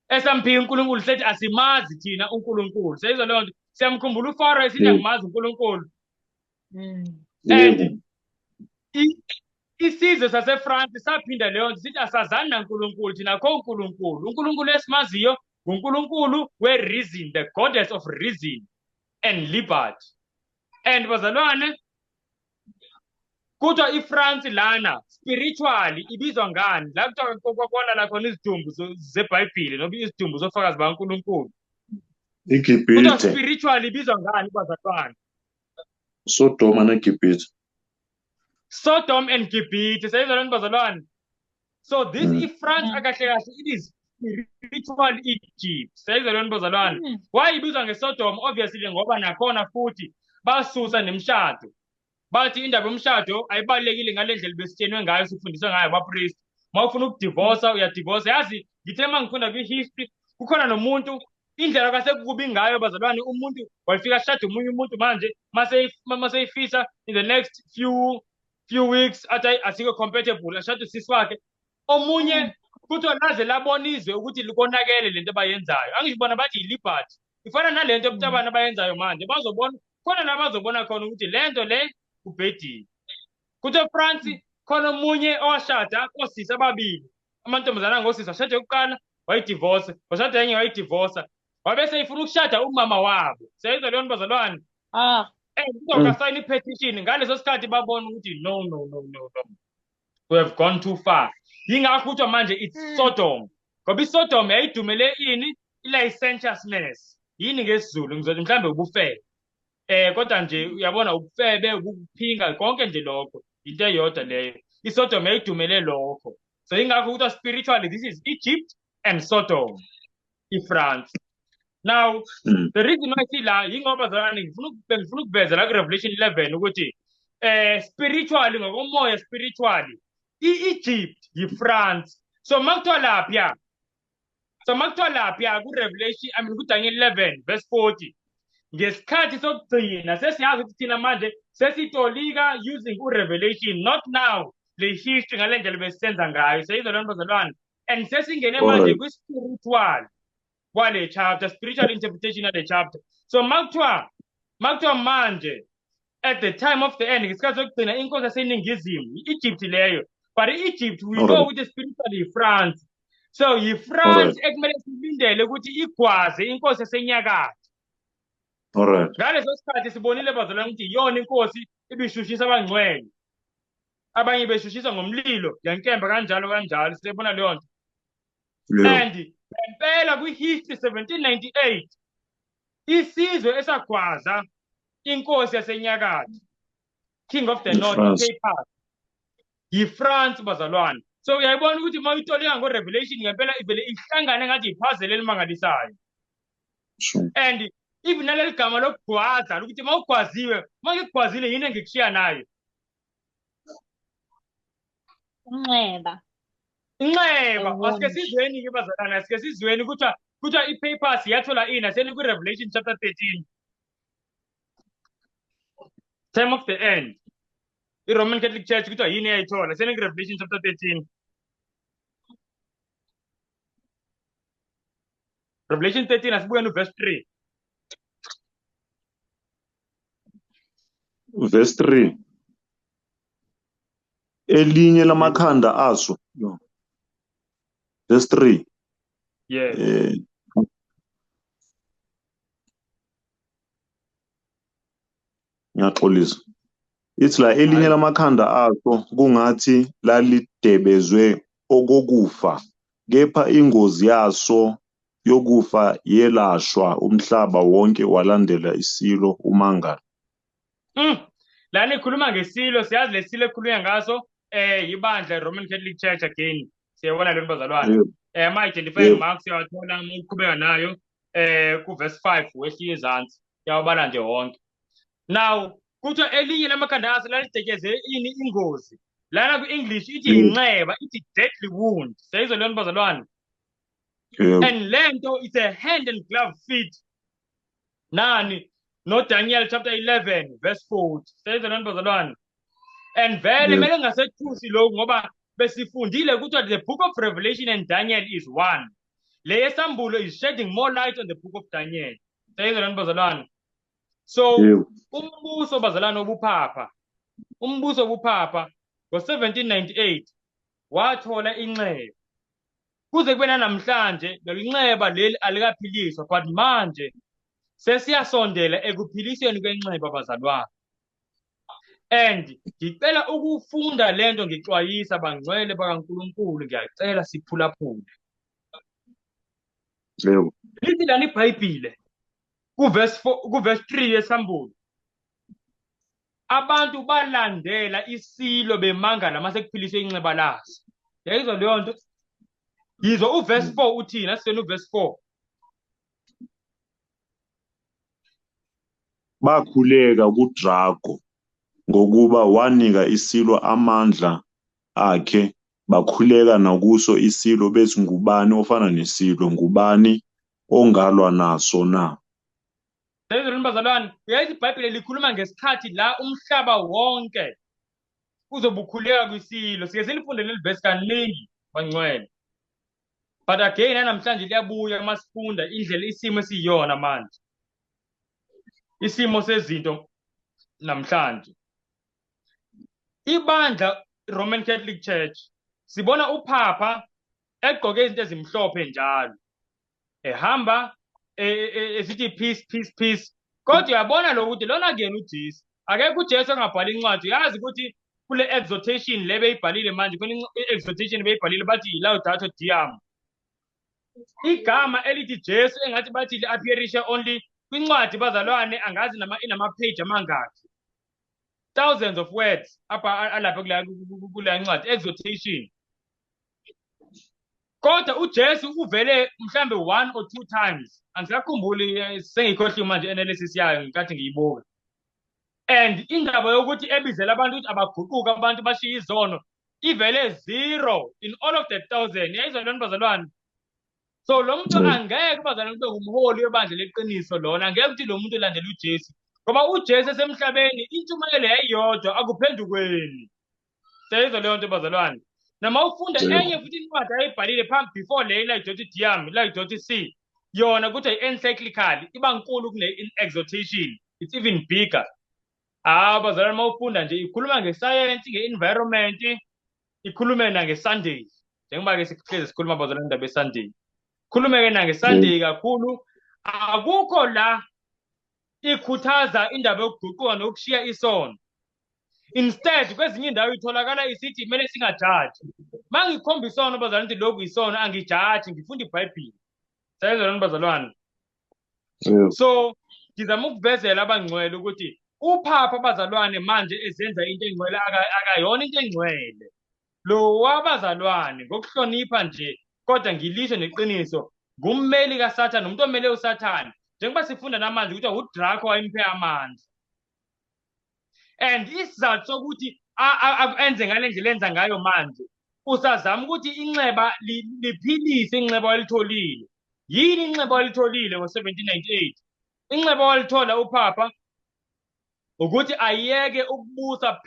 esamphika uNkulunkulu sethi asimazi thina uNkulunkulu. Seyizwa leyo nto, siyamkhumbula uFaro esithi angimazi uNkulunkulu. And isizwe saseFrance saphinda leyo nto sithi asazani naNkulunkulu thina, akho uNkulunkulu. uNkulunkulu esimaziyo nguNkulunkulu we-reason, the goddess of reason and liberty. And bazalwane kuthiwa iFrance lana spiritually ibizwa ngani? La kuthiwa kwalala khona izidumbu zeBhayibheli noma izidumbu zofakazi bakaNkulunkulu. iGibhithe. Kuthiwa spiritually ibizwa ngani bazalwane? Sodoma neGibhithe. Sodom and Gibhithe. Seyizwa lento bazalwane? So this iFrance akahle kahle it is spiritual Egypt. Seyizwa lento bazalwane? Why ibizwa ngeSodom? Obviously ngoba nakhona futhi basusa nemshado. Bathi indaba yomshado ayibalulekile ngale ndlela besitshenwe ngayo, sifundiswe ngayo abapristi. Uma ufuna ukudivosa uyadivosa. Yazi ngithe uma ngifunda kwi-history kukhona nomuntu indlela kwasekubi ngayo bazalwane, umuntu wayefika ashade omunye umuntu manje maseyifisa in the next few weeks athi asikho compatible, ashade usisi wakhe. Omunye kuthiwa laze labona izwe ukuthi likonakele lento abayenzayo. Angisho bona bathi yi-liberty. Ifana nalento yobutabane abayenzayo manje, bazobona khona la bazobona khona ukuthi lento le ubhedile. Kuthiwa eFrance khona omunye owashada osisi ababili, amantombazane angosisi, washada yokuqala wayidivorce, washada enye wayidivorce, wabe seyifuna ukushada umama wabo. Siyayizwa leyo nto bazalwane? Kuthiwa kasayina i-petition ngaleso sikhathi babona ukuthi no no no no no, we have gone too far. Yingakho kuthiwa manje it's Sodom. Ngoba iSodom yayidumele ini? I-licentiousness. Yini ngesiZulu? Ngizothi mhlambe ubufebe. Kodwa nje uyabona ubufebe, ukuphinga, konke nje lokho into eyodwa leyo. iSodom yayidumele lokho. So yingakho kuthiwa spiritually this is Egypt and Sodom, iFrance. Now the reason why sila yingoba zalwane ngifuna ukuveza la ku-Revelation 11 ukuthi spiritually ngokomoya spiritually i-Egypt yiFrance. So makuthiwa lapha, so makuthiwa lapha ku-Revelation, I mean ku-Daniel 11 verse 40, ngesikhathi sokugcina sesiyazi ukuthi thina manje sesitolika using u-Revelation, not now. le history ngale ndlela besisenza ngayo. Seyizwa loo nto bazalwane? And sesingene manje kwi-spiritual kwale chapter, spiritual interpretation yale chapter. So makuthiwa manje at the time of the end, ngesikhathi sokugcina, inkosi yaseningizimu i-Egypt leyo, but i-Egypt we know ukuthi spiritually yi-France. So yi-France ekumele silindele ukuthi igwaze inkosi yasenyakatho. Ngaleso sikhathi sibonile bazalwane ukuthi iyona inkosi ibishushisa abangcwele, abanye beshushiswa ngomlilo, ngenkemba, kanjalo kanjalo, siyabona leyo nto. And ngempela kwi-history 1798 isizwe esagwaza inkosi yasenyakatho, King of the North, i-Papacy, yi-France bazalwane. So uyayibona ukuthi uma uyitolika ngo-Revelation ngempela ivele ihlangane ngathi yiphazele elimangalisayo. And even naleli gama lokugwaza, ukuthi uma ugwaziwe, uma ngikugwazile yini engikushiya nayo? Inxeba. Inxeba. Asike sizweni-ke bazalwane, asike sizweni kuthiwa i-Papacy yathola ini, aseni kwi-Revelation chapter 13. Time of the end. I-Roman Catholic Church kuthiwa yini eyayithola, aseni kwi-Revelation chapter 13. Revelation 13 asibuyeni uverse 3. Verse 3. Elinye lamakhanda aso. Verse 3. Yes. Ngiyaxolisa. Ithi la elinye lamakhanda aso kungathi lalidebezwe okokufa, kepha ingozi yaso yokufa yelashwa, umhlaba wonke walandela isilo umangala. Lana ikhuluma ngesilo, siyazi lesilo ekhulunywa ngaso ibandla Roman Catholic Church again. Siyabona lento bazalwane. Ama identifying marks siyawathola uma uqhubeka nayo ku verse 5 wehlile ezansi. Siyawabala nje wonke. Now kuthiwa elinye lamakhanda aso lalidekeze ini ingozi. Lana ku-English ithi inxeba, ithi deadly wound. Siyayizwa leyo nto bazalwane? And lento it's a hand and glove fit. Nani no Daniel chapter 11 verse 40. Siyayizwa leyo nto bazalwane? And vele kumele ngasethusi lokhu ngoba besifundile ukuthi the book of Revelation and Daniel is one. Le yesambulo is shedding more light on the book of Daniel. Siyayizwa leyo nto bazalwane? So umbuso bazalwane obuphapha, umbuso obuphapha ngo-1798 wathola inxeba. Kuze kube namhlanje leli nxeba leli alikaphiliswa, but manje sesiyasondela ekuphilisweni kwenxeba bazalwane. And ngicela ukufunda lento, ngixwayisa bangcwele bakaNkulunkulu, ngiyacela siphulaphule. Lithi lana iBhayibhile ku-verse 4, ku-verse 3 yesambulo, abantu balandela isilo bemangala mase kuphiliswe inxeba laso. Yayizwa leyo nto? Yizwa uverse 4 uthini? Asizweni uverse 4. Bakhuleka kuDrago ngokuba wanika isilo amandla akhe, bakhuleka nakuso isilo bethi, ngubani ofana nesilo, ngubani ongalwa naso na? Sezweni bazalwane, uyazi iBhayibheli likhuluma ngesikhathi la umhlaba wonke uzobukhuleka kwisilo. Sike silifunde leli verse kaningi bangcwele. But again namhlanje liyabuya masifunda indlela isimo esiyiyona manje. Isimo sezinto namhlanje. Ibandla Roman Catholic Church sibona uPapa egqoke izinto ezimhlophe njalo. Ehamba esithi peace peace peace. Kodwa uyabona lokuthi lona kuyena uJesu. Akekho uJesu engabhala incwadi. Uyazi ukuthi kule exhortation le beyibhalile manje, kule exhortation beyibhalile bathi Laudato Deum. Igama elithi Jesu engathi bathi li-appearishe only kwincwadi bazalwane, angazi nama inama page amangaki. Thousands of words apha alapha kule ncwadi exhortation. Kodwa uJesu uvele mhlambe 1 or 2 times. Angisakhumbuli, sengikhohliwe manje analysis yayo ngenkathi ngiyibuka. And indaba yokuthi ebizela abantu ukuthi abaguquke, abantu bashiye izono, ivele 0 in all of the 1000. Yayizwa lona bazalwane? So lo muntu angeke bazalwane kube ngumholi webandla leqiniso lona, angeke ukuthi lo muntu ulandele uJesu. Ngoba uJesu esemhlabeni intshumayelo yayiyodwa, akuphendukweni. Siyayizwa leyo nto bazalwane. Noma ufunda enye futhi incwadi ayibhalile phambi before le Laudato Deum, Laudato Si, yona kuthiwa i-encyclical iba nkulu kune-exhortation, it's even bigger. Ah bazalwane, uma ufunda nje ikhuluma ngesayensi, nge-environment, ikhulume nange-Sunday. Njengoba-ke sihlezi sikhuluma bazalwane indaba ye-Sunday. Khulume-ke nange-Sunday kakhulu. Akukho la ikhuthaza indaba yokuguquka nokushiya isono. Instead, kwezinye indawo itholakala isithi kumele singajaji. Uma ngikhomba isono bazalwane ukuthi lokhu isono, angijaji, ngifunda iBhayibheli. Sayezwa bazalwane? So ngizama ukuvezela abangcwele ukuthi uphapha bazalwane manje ezenza into engcwele akayona into engcwele. Lo wabazalwane ngokuhlonipha nje kodwa ngilisho neqiniso ngummeli kaSathane, umuntu omele uSathane. Njengoba sifunda namanje ukuthi uDraco wayemphe amandla. And isizathu sokuthi enze ngale ndlela enza ngayo manje, usazama ukuthi inxeba liphilise inxeba walitholile. Yini inxeba walitholile ngo-1798? Inxeba walithola uPhapha ukuthi ayeke ukubusa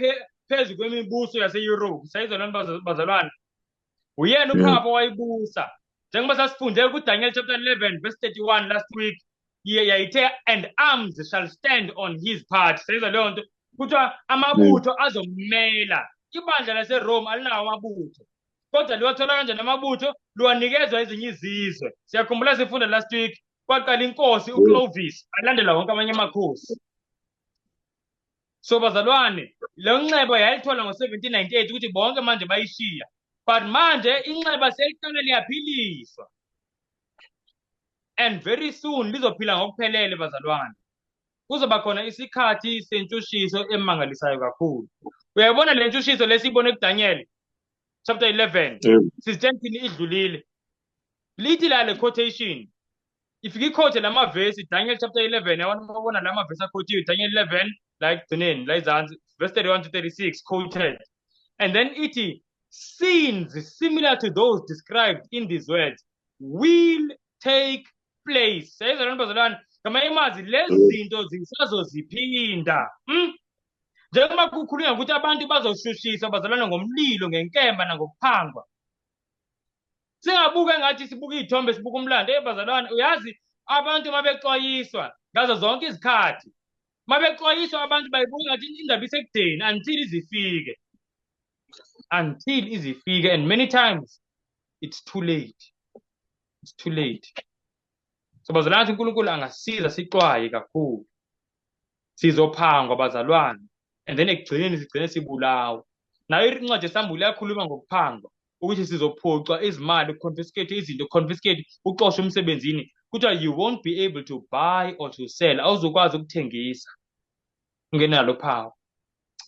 phezu kwemibuso yase-Europe. Sayizwa lona bazalwane? Uyena uPhapha wayibusa. Njengoba sasifunde kuDaniel chapter 11 verse 31 last week, yayithe and arms shall stand on his part. Sayizwa leyo nto? Kuthiwa amabutho azommela. Ibandla laseRome alinawo amabutho. Kodwa liwathola kanjani amabutho? Liwanikezwa ezinye izizwe. Siyakhumbula sifunda last week, kwaqala inkosi uClovis, alandela wonke amanye amakhosi. So bazalwane, leyo nxeba yayithola ngo-1798 ukuthi bonke manje bayishiya. But manje inxeba seliqala liyaphiliswa. And very soon lizophila ngokuphelele bazalwane. Kuzoba khona isikhathi sentshushiso emangalisayo kakhulu. Uyayibona le ntshushiso lesiyibone kuDaniel chapter 11. Sizitshela thina idlulile. Lithi la le quotation. Ifika iquote lamavesi Daniel chapter 11, yabona ubona lamavesi aquotiwe Daniel 11 la ekugcineni la izansi verse 31 to 36 quoted. And then ithi scenes similar to those described in these words will take place. Sayizwa lona bazalwane, ngamanye amazwi lezi zinto zisazoziphinda. Njengoba kukhulunywa ukuthi abantu bazoshushiswa bazalwane ngomlilo, ngenkemba nangokuphangwa. Singabuka engathi sibuka iy'thombe, sibuka umlando. Hey bazalwane, uyazi abantu mabexwayiswa ngazo zonke izikhathi, mabexwayiswa abantu bayibuka ngathi indaba isekudeni until izifike. Until izifike, and many times it's too late. It's too late. So bazalwane, uNkulunkulu angasiza sixwaye kakhulu. Sizophangwa bazalwane, and then ekugcineni sigcine sibulawa. Nayo incwadi yeSambulo iyakhuluma ngokuphangwa, ukuthi sizophucwa izimali, confiscate izinto, confiscate, uxoshwe emsebenzini. Kuthiwa you won't be able to buy or to sell, awuzukwazi ukuthengisa ungenalo phawu.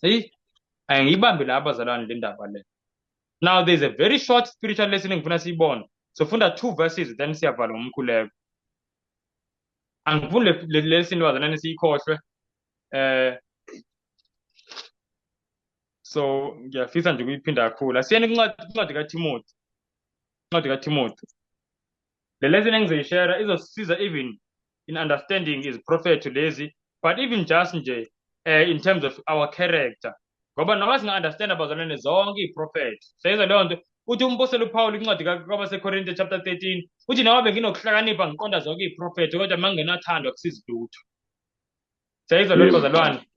Hey, angiyibambe la bazalwane le ndaba le. Now there's a very short spiritual lesson engifuna siyibone. So funda 2 verses then siyavala ngomkhuleko. Angifuni le lesson bazalwane siyikhohlwe. So ngiyafisa nje ukuyiphinda kakhulu. Asiyeni kuncwadi kaTimothy. Incwadi kaTimothy. Le lesson engizoyishare izosisiza even in understanding iziprofetho lezi, but even just nje in terms of our character. Ngoba noma singa-understand abazalwane zonke iziprofetho. Siyayizwa leyo nto. Uthi umpostoli uPaul incwadi kwabaseKorinte chapter 13, uthi noma benginokuhlakanipha ngiqonda zonke iziprofetho kodwa uma ngingenathando akusizi lutho. Siyayizwa leyo nto bazalwane.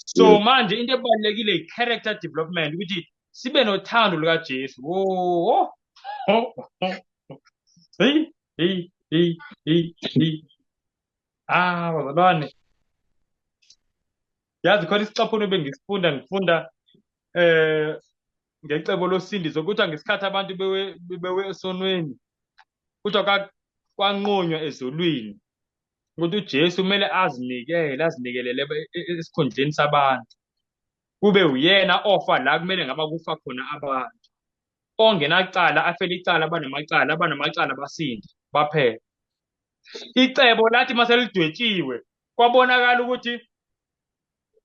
So manje into ebalulekile i-character development, ukuthi sibe nothando lukaJesu. Oh, hey, hey, hey, hey, hey. Ah, bazalwane. Yazi khona isicaphuno bengisifunda ngifunda ngecebo losindiso, kuthiwa ngesikhathi abantu bewe esonweni, kuthiwa kwanqunywa ezulwini ukuthi uJesu kumele azinikele, azinikelele esikhundleni sabantu, kube uyena ofa la kumele ngaba kufa khona abantu. Ongenacala afele icala, abanamacala, abanamacala basinde, baphele. Icebo lathi maselidwetshiwe kwabonakala ukuthi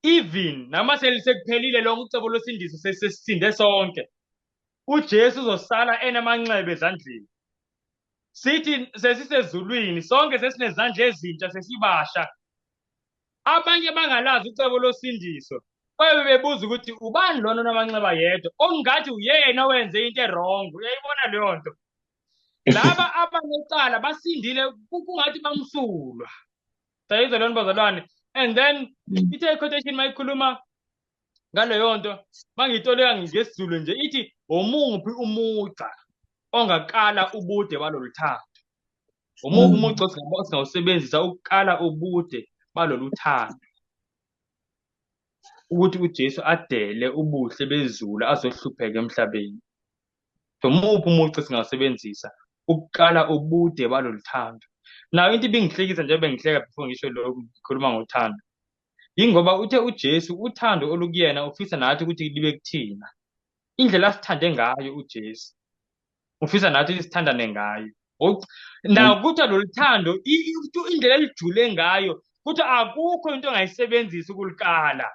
even noma selisekuphelile lonke ucebo losindiso, sesisinde sonke, uJesu uzosala enamanxeba ezandleni. Sithi sesisezulwini sonke, sesinezandla ezintsha, sesibasha. Abanye bangalazi ucebo losindiso. Babe bebuza ukuthi ubani lona onamanxeba yedwa ongathi uyena owenze into e-wrong. Uyayibona leyo nto? Laba abanecala basindile, kungathi bamsulwa. Sayizwa leyo nto bazalwane. And then ithe quotation mayikhuluma ngaleyo nto, mangiyitoleka ngesiZulu nje, ithi omuphi umugqa ongakala ubude balolu thando? Umuphi umugqa osingawusebenzisa ukukala ubude balolu thando? Ukuthi uJesu adele ubuhle bezulu azohlupheka emhlabeni. Umuphi umugqa singawusebenzisa ukukala ubude balolu thando? Nayo into ibingihlekisa nje, bengihleka before ngisho lokhu, ngikhuluma ngothando. Yingoba uthe uJesu uthando olukuyena ufisa nathi ukuthi libe kuthina. Indlela asithande ngayo uJesu ufisa nathi sithandane ngayo. Naw kuthiwa lolu thando indlela elijule ngayo kuthiwa akukho into ongayisebenzisa ukulikala.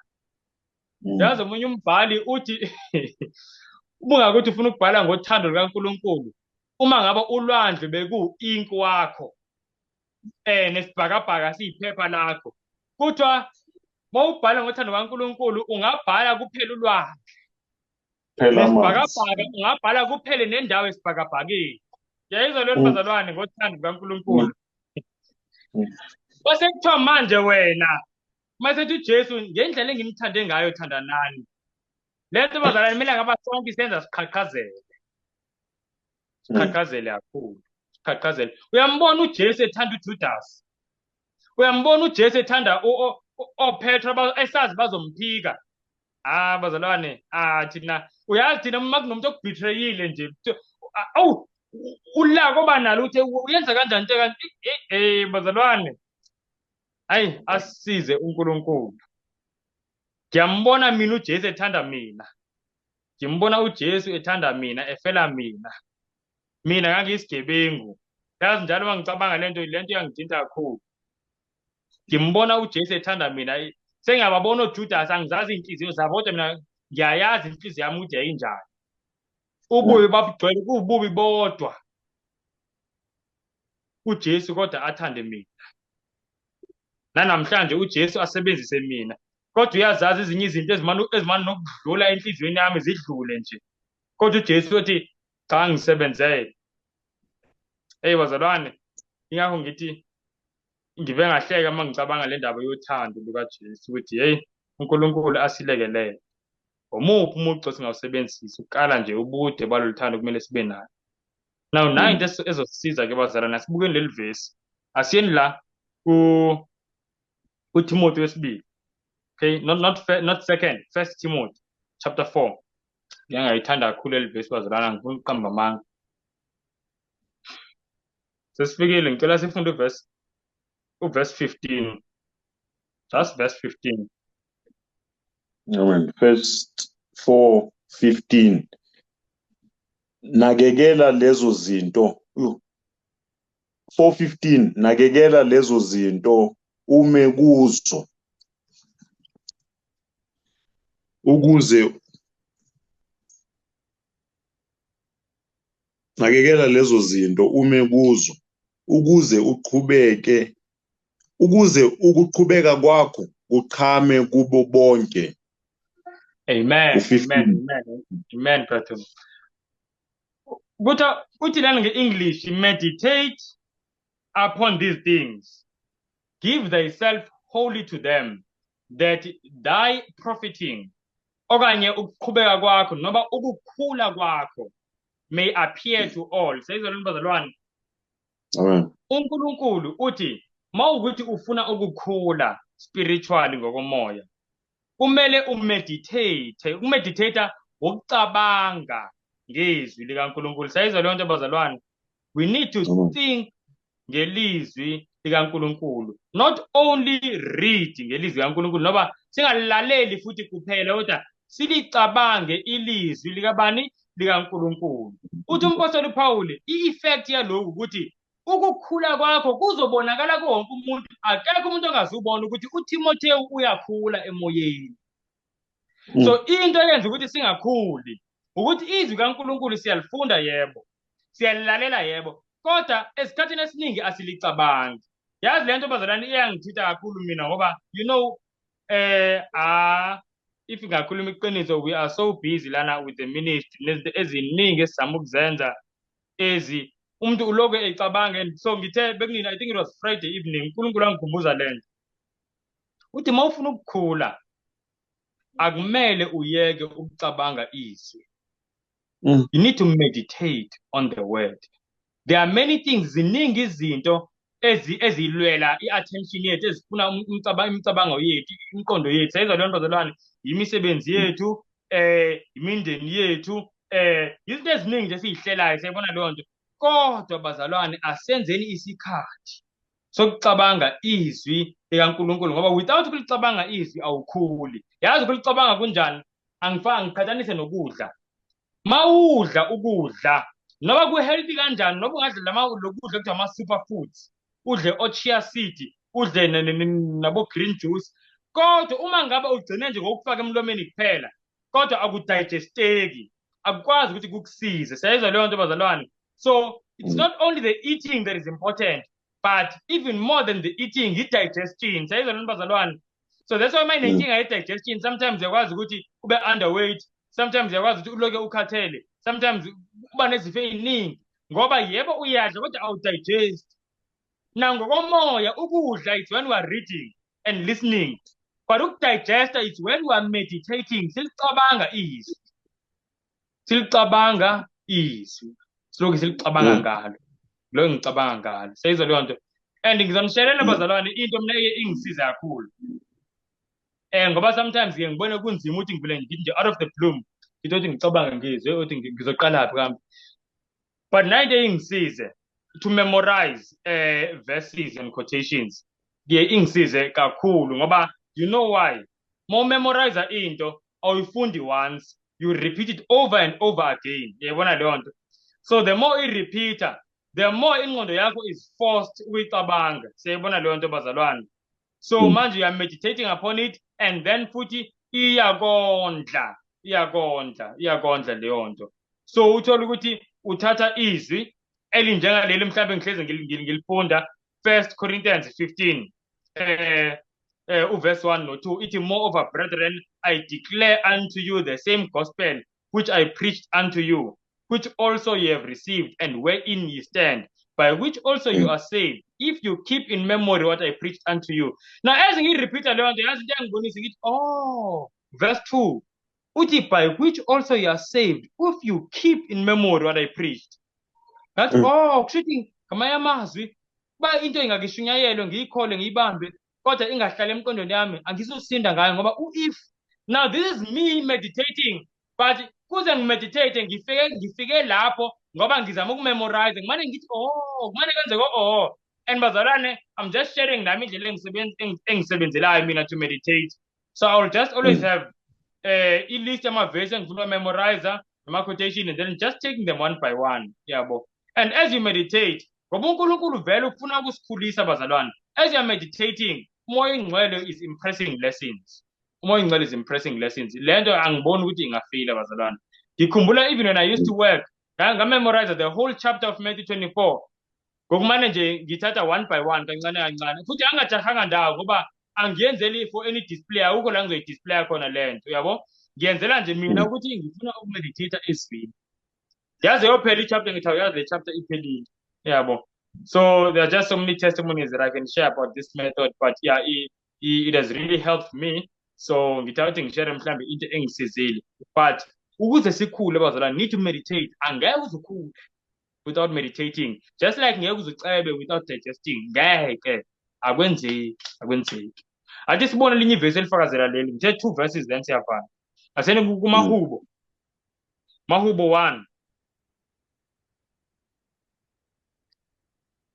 Yazi omunye umbhali uthi uma ungakuthi ufuna ukubhala ngothando lukaNkulunkulu, uma ngabe ulwandle bekuwu-ink wakho nesibhakabhaka siyiphepha lakho, kuthiwa mawubhala ngothando lukaNkulunkulu ungabhala kuphela ulwandle, nesibhakabhaka ungabhala kuphele nendawo esibhakabhakeni. Ngiyayizwa leyo bazalwane ngothando lukaNkulunkulu. Base kuthiwa manje wena mase ethi uJesu ngendlela engimthande ngayo thandanani. Le nto bazalwane kumele ngaba sonke isenza siqhaqhazele. Siqhaqhazele kakhulu. Siqhaqhazele. Uyambona uJesu ethanda uJudas. Uyambona uJesu ethanda oPetro esazi bazomphika. Ah bazalwane, ah thina uyazi thina uma kunomuntu okubetrayile nje, awu ulaka oba nalo uthi uyenza kanjani into kanti bazalwane. Hayi asisize uNkulunkulu. Ngiyambona mina uJesu ethanda mina. Ngimbona uJesu ethanda mina, efela mina. Mina ngangiyisigebengu. Yazi njalo uma ngicabanga lento, lento iyangithinta kakhulu. Ngimbona uJesu ethanda mina. Sengiyababona oJudas, angizazi iy'nhliziyo zabo, kodwa mina ngiyayazi inhliziyo yami ukuthi yayinjani. Ububi babugcwele, kuwububi bodwa. uJesu kodwa athande mina. Nanamhlanje uJesu asebenzise mina. Kodwa uyazazi ezinye izinto ezimane nokudlula enhliziyweni yami zidlule nje. Kodwa uJesu uthi cha ngisebenzele. Hey bazalwane, ingakho ngithi ngive ngahleka uma ngicabanga le ndaba yothando lukaJesu ukuthi hey uNkulunkulu asilekelele. Omuphi umugqa singawusebenzisa ukukala nje ubude balolu thando kumele sibe nalo. Now nayo into ezosisiza ke bazalwane, asibukeni leli vesi. Asiyeni la kuTimothy wesibili. Okay, not second, First Timothy chapter 4. Ngiyangayithanda kakhulu leli vesi bazalwane, angifuni ukuqamba amanga. Sesifikile, ngicela sifunde uverse 15. Just verse 15. Amen. First 4:15. Nakekela lezo zinto. 4:15 nakekela lezo zinto ume kuzo ukuze nakekela lezo zinto ume kuzo ukuze uqhubeke ukuze ukuqhubeka kwakho kuqhame kubo bonke. Amen. Amen. Amen. Amen, brother. Kuthi uthi lana nge-English, meditate upon these things. Give thyself wholly to them, that thy profiting, okanye ukuqhubeka kwakho noma ukukhula kwakho may appear to all. Seyizwa lento bazalwane. Amen. uNkulunkulu uthi mawukuthi ufuna ukukhula spiritually ngokomoya, kumele umeditate. Ukumeditate ukucabanga ngezwi likaNkulunkulu. Seyizwa leyo nto bazalwane. We need to think ngelizwi likaNkulunkulu, not only read ngelizwi likaNkulunkulu, noba singalilaleli futhi kuphela, kodwa silicabange ilizwi likabani likaNkulunkulu. Uthi umpostoli uPaul, i-effect yaloku ukuthi ukukhula kwakho kuzobonakala kuwo wonke umuntu. Akekho umuntu ongazubona ukuthi uTimotheo uyakhula emoyeni. So into eyenza ukuthi singakhuli ukuthi izwi kaNkulunkulu siyalifunda yebo, siyalilalela yebo, kodwa esikhathini esiningi asilicabangi. Yazi lento bazalwane iyangithinta kakhulu mina ngoba you know If ngakhuluma iqiniso, we are so busy lana with the ministry, nezinto eziningi esizama ukuzenza, ezi umuntu uloku ecabanga. And so ngithe bekunini, I think it was Friday evening, uNkulunkulu angikhumbuza lento, uthi uma ufuna ukukhula akumele uyeke ukucabanga izwi. You need to meditate on the word. There are many things, ziningi izinto ezilwela i-attention yethu, ezifuna imicabango yethu, imiqondo yethu. Sayizwa leyo nto bazalwane, imisebenzi yethu, imindeni yethu, izinto eziningi nje esiyihlelayo, siyayibona leyo nto. Kodwa bazalwane, asenzeni isikhathi sokucabanga izwi likaNkulunkulu, ngoba without ukulicabanga izwi awukhuli. Yazi ukulicabanga kunjani? Angifanga ngiqhathanise nokudla. Mawudla ukudla noma ku-healthy kanjani, noma ungadla lokudla okuthiwa ama-superfoods, udle o-chia seed, udle nabo-green juice, kodwa uma ngabe ugcine nje ngokufaka emlomeni kuphela, kodwa akudigesteki, akukwazi ukuthi kukusize. Siyayizwa leyo nto bazalwane? So it's not only the eating that is important, but even more than the eating, i-digestion. Siyayizwa leyo nto bazalwane? So that's why uma inenkinga ye-digestion, sometimes uyakwazi ukuthi ube underweight, sometimes uyakwazi ukuthi uloke ukhathele, sometimes uba nezifo ey'ningi, ngoba yebo uyadla kodwa awudigest. Nangokomoya ukudla it's when we are reading and listening, but ukudigesta it's when we are meditating, silicabanga izwi, silicabanga izwi, silokhu silicabanga ngalo, lo ngicabanga ngalo. Seyizwa leyo nto. And ngizonisherela bazalwane into mina eye ingisiza kakhulu, ngoba sometimes ke ngibone kunzima ukuthi ngivele ngithi nje out of the bloom ngithi ukuthi ngicabanga ngizwe ukuthi ngizoqala phi kambe, but nayo into eyingisize to memorize verses and quotations, kuye ingisize kakhulu, ngoba you know why? Uma umemorize into awuyifundi once, you repeat it over and over again. Uyayibona leyo nto? So the more i-repeater, the more ingqondo yakho is forced ukuyicabanga. Siyayibona leyo nto bazalwane? So manje you are meditating upon it, and then futhi iyakondla, iyakondla, iyakondla leyo nto. So uthola ukuthi uthatha izwi elinjengaleli, mhlawumbe ngihlezi ngilifunda, 1 Corinthians 15, uverse 1 no 2, ithi, moreover brethren, I declare unto you the same gospel which I preached unto you, which also ye have received, and wherein ye stand, by which also you are saved, if you keep in memory what I preached unto you. Now as ngiyirepeat leyo nto, yazi into engibonisa, ngithi, oh, verse 2 uthi, by which also you are saved, if you keep in memory what I preached. Ngathi, oh, kusho ukuthi ngamanye amazwi, kuba into ingakishunyayelwe ngiyikhole ngiyibambe, kodwa ingahlali emqondweni yami, angizusinda ngayo, ngoba u-if. Now this is me meditating, but kuze ngimeditate ngifike lapho ngoba ngizama ukumemorize, ngimane ngithi, oh, kumane kwenzeke, oh. And bazalwane, I'm just sharing nami indlela engisebenzelayo mina to meditate. So I will just always have i-list yamavesi engifuna ukumemorize, nama-quotation, and then just taking them one by one, yabo. And as you meditate, ngoba uNkulunkulu vele ufuna ukusikhulisa bazalwane, as you are meditating, uMoya oyiNgcwele is impressing lessons. uMoya oyiNgcwele is impressing lessons. Le nto angiboni ukuthi ingafila bazalwane. Ngikhumbula even when I used to work, ngamemorize the whole chapter of Matthew 24 ngokumane nje ngithatha one by one, kancane kancane, futhi angajahanga ndawo, ngoba angiyenzeli for any display, akukho la ngizoyidisplaya khona le nto, uyabo. Ngiyenzela nje mina ukuthi ngifuna ukumeditate ezwini. Yaze yophela i-chapter, ngithi awuyazi le chapter iphelile, yabo. So there are just so many testimonies that I can share about this method, but yeah, it has really helped me. So ngithanda ukuthi ngishare mhlambe into engisizile, but ukuze sikhule bazalwane, need to meditate. Angeke uze ukhule without meditating, just like ngeke uze ucebe without digesting. Ngeke, akwenzeki, akwenzeki. Athi sibone elinye ivesi elifakazela leli. Ngithe 2 verses, then siyafana. Asene kuMahubo, Mahubo 1,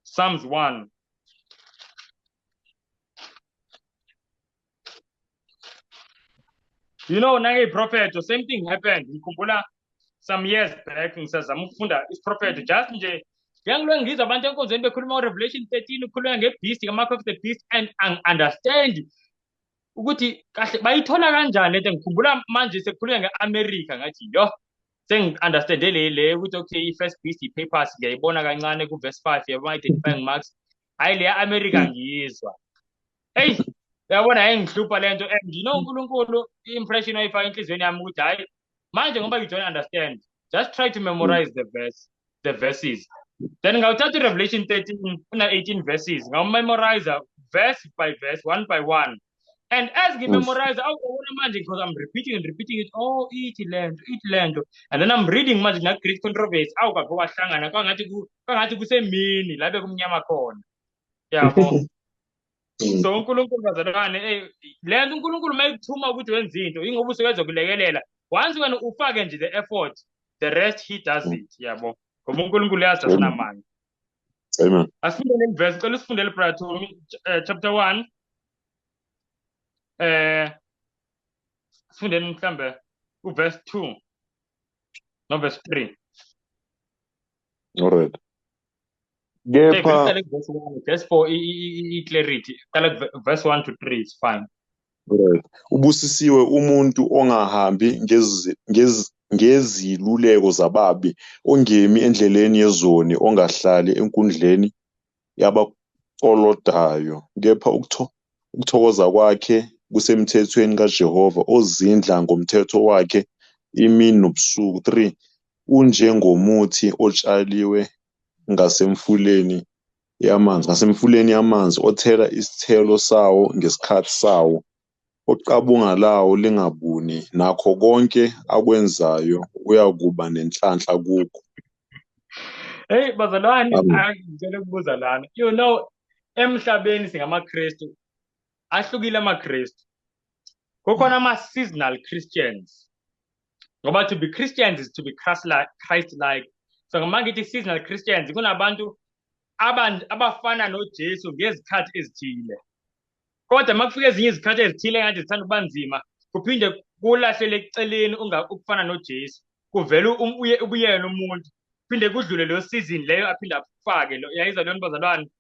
Psalms 1. You know, nangeyiprofetho, same thing happened. Ngikhumbula some years back ngisazama ukufunda isiprofetho, just nje ngiyangilwe ngizwa abantu enkonzweni bekhuluma ngo-Revelation 13, ukhuluma nge-beast, nge-mark of the beast, and angi-understand ukuthi kahle bayithola kanjani lento. Ngikhumbula manje sekukhulunywa nge-America, ngathi yo, sengi-understande le ukuthi okay, i-first beast i-papers ngiyayibona kancane ku-verse 5, yabo, identifying marks. Hhayi, le ya-America ngiyizwa. Eyi, Uyabona, yayingihlupha le nto, and you know uNkulunkulu i-impression wayifaka enhliziyweni yami ukuthi hhayi manje ngoba you don't understand, just try to memorize the verse, the verses. Then ngawuthatha i-Revelation 13 una-18 verses, ngawumemorize verse by verse, one by one. And as ngimemorize, awubona manje, because I'm repeating and repeating it, oh, ithi lento, ithi lento. And then I'm reading manje na-Great Controversy, awu kwakhe kwahlangana kwangathi kusemini la bekumnyama khona. Yabo. So uNkulunkulu bazalwane, le nto uNkulunkulu uma ekuthuma ukuthi wenze into, ingoba usuke ezokulekelela. Once wena ufake nje the effort, the rest he does it, yabo. Ngoba uNkulunkulu uyazi asinamandla. Amen. Asifundele verse, cela usifundele Brother Tommy, chapter 1. Sifundeni mhlambe uverse 2 no verse 3. All right. Kepha verse 1, verse 4 i-clarity. Qala verse 1 to 3 is fine. Right. Ubusisiwe umuntu ongahambi ngeziluleko zababi, ongemi endleleni yezoni, ongahlali enkundleni yabakolodayo. Kepha ukuthokoza kwakhe kusemthethweni kaJehova, ozindla ngomthetho wakhe imini nobusuku. 3 Unjengomuthi otshaliwe ngasemfuleni yamanzi, othela isithelo sawo ngesikhathi sawo, oqabunga lawo lingabuni, nakho konke akwenzayo uyakuba nenhlanhla kukho. Hey bazalwane, ngicela ukubuza lana. You know, emhlabeni singamaKristu, ahlukile amaKristu. Kukhona ama-seasonal Christians. Ngoba to be Christians is to be Christ-like. So ngoba ngithi seasonal Christians, kunabantu abafana noJesu ngezikhathi ezithile. Kodwa makufika ezinye izikhathi ezithile engathi zithanda ukuba nzima, kuphinde kulahlele eceleni ukufana noJesu. Kuvele ubuyele umuntu, kuphinde kudlule leyo season leyo aphinde afake lo. Uyayizwa leyo nto bazalwane?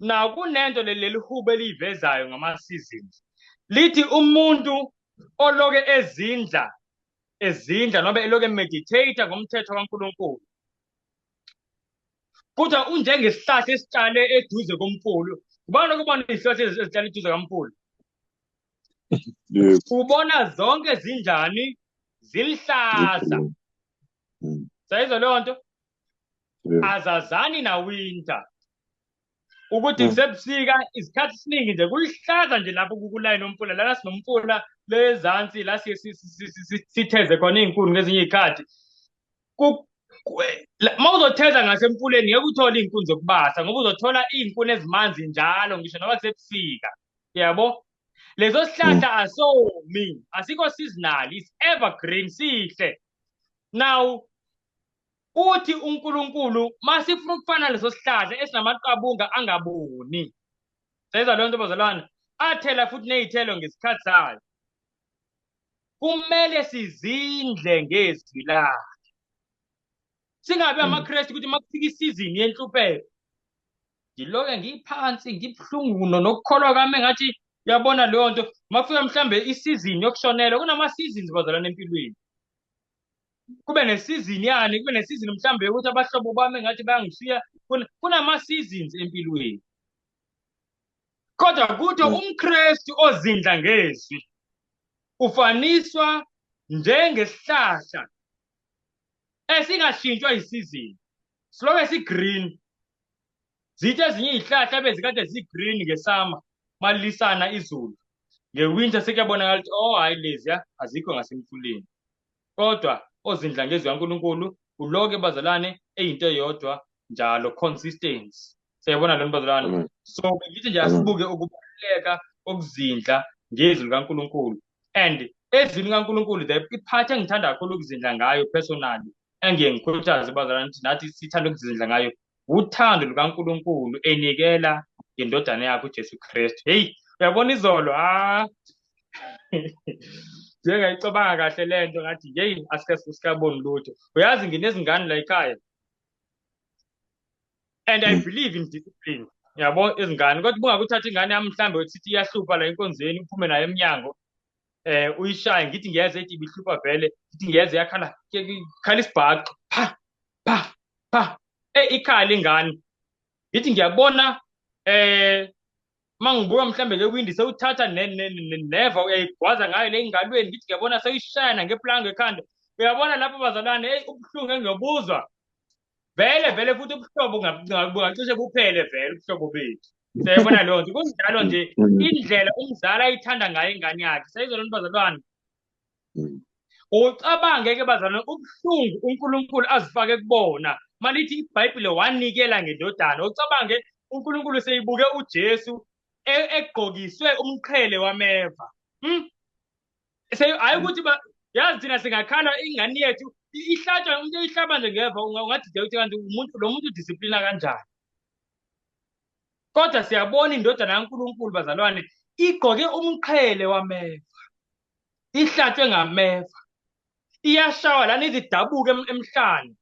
Now kunento leli hubo eliyivezayo ngama seasons. Lithi umuntu oloke ezindla noma eloke meditate ngomthetho kaNkulunkulu, kodwa unjengesihlahla esitshale eduze komfulu. Ubona ukubona izihlahla ezitshale eduze komfulu? Ubona zonke zinjani? Zilihlaza. Sayizwa leyo nto? Azazani na winter. Ukuthi kusebusika isikhathi esiningi nje kulihlaza nje lapho kukulayini omfula, lana sinomfula lezansi la siye sitheze khona iy'nkuni ngezinye iy'khathi. Uma uzotheza ngasemfuleni ngeke uthole iy'nkuni zokubasa, ngoba uzothola iy'nkuni ezimanzi njalo ngisho noma kusebusika. Yabo? Leso sihlahla asomi, asikho seasonal, it's evergreen, sihle. Now uthi uNkulunkulu masifuna ukufana leso sihlahla esinamaqabunga angabuni. Sezwa leyo nto bazalwane, athela futhi nezithelo ngesikhathi sayo. Kumele sizindle ngezwi lakhe. Singabi amaKristu ukuthi makufika isizini yenhlupheko ngiloke ngiphansi ngibuhlungu nokukholwa kwami engathi uyabona leyo nto. Makufika mhlambe isizini yokushonelwa, kunama seasons bazalwane empilweni. Kube nesizini yani, kube nesizini mhlambe ukuthi abahlobo bami engathi bayangishiya. Kunama seasons empilweni. Kodwa kuthi umKristu ozindla ngezwi ufaniswa njengesihlahla esingashintshwa isizini, siloke si-green. Zithi ezinye iy'hlahla bezikade zi-green ngesama malisana izulu, ngewinter sekuyabonakala ukuthi oh hhayi leziya azikho ngasemfuleni. Kodwa ozindla ngezwi kaNkulunkulu uloke bazalwane eyinto eyodwa njalo, consistency. Siyayibona lona bazalwane? So ngithi nje asibuke ukubaluleka kokuzindla ngezwi likaNkulunkulu. And ezwini likaNkulunkulu iphathi engithanda kakhulu ukuzindla ngayo personally, engiye ngikhuthaze bazalwane ukuthi nathi sithande ukuzindla ngayo, uthando lukaNkulunkulu enikela ngendodana yakhe uJesu Kristu. Hey, uyabona izolo, njengayicabanga kahle lento ngathi hey asike sikaboni lutho. Uyazi nginezingane la ekhaya and I believe in discipline. Yabo izingane, kodwa bungakuthatha ingane yami mhlambe uthi iyahlupha la enkonzweni, uphume nayo eminyango, uyishaye, ngithi ngiyeza ethi ibihlupha vele, ngithi ngiyeza yakhala, khala isibhaxu, pha pha pha, ikhala ingane. Ngithi ngiyabona Uma ngibuka mhlambe le windi sewuthatha neva uyayigwaza ngayo le ngalweni, ngithi ngiyabona sewuyishaya nangeplango ekhanda. Uyabona lapho bazalwane, eyi ubuhlungu engiyobuzwa vele vele, futhi ubuhlobo bungacishe buphele vele ubuhlobo bethu. Siyayibona leyo nto. Kunjalo nje indlela umzali ayithanda ngayo ingane yakhe. Siyayizwa lento bazalwane. Ucabange-ke bazalwane ubuhlungu uNkulunkulu azifake kubona malithi iBhayibhile wanikela ngendodana. Ucabange uNkulunkulu seyibuke uJesu egqokiswe umqhele wameva. Hayi ukuthi yazi thina singakhala ingane yethu ihlatshwa umuntu eyihlaba nje ngeva, ungadideka ukuthi kanti umuntu lo muntu udisiplina kanjani. Kodwa siyabona indodana kaNkulunkulu bazalwane igqoke umqhele wameva, ihlatshwe ngameva, iyashawa lana izidabuke emhlane.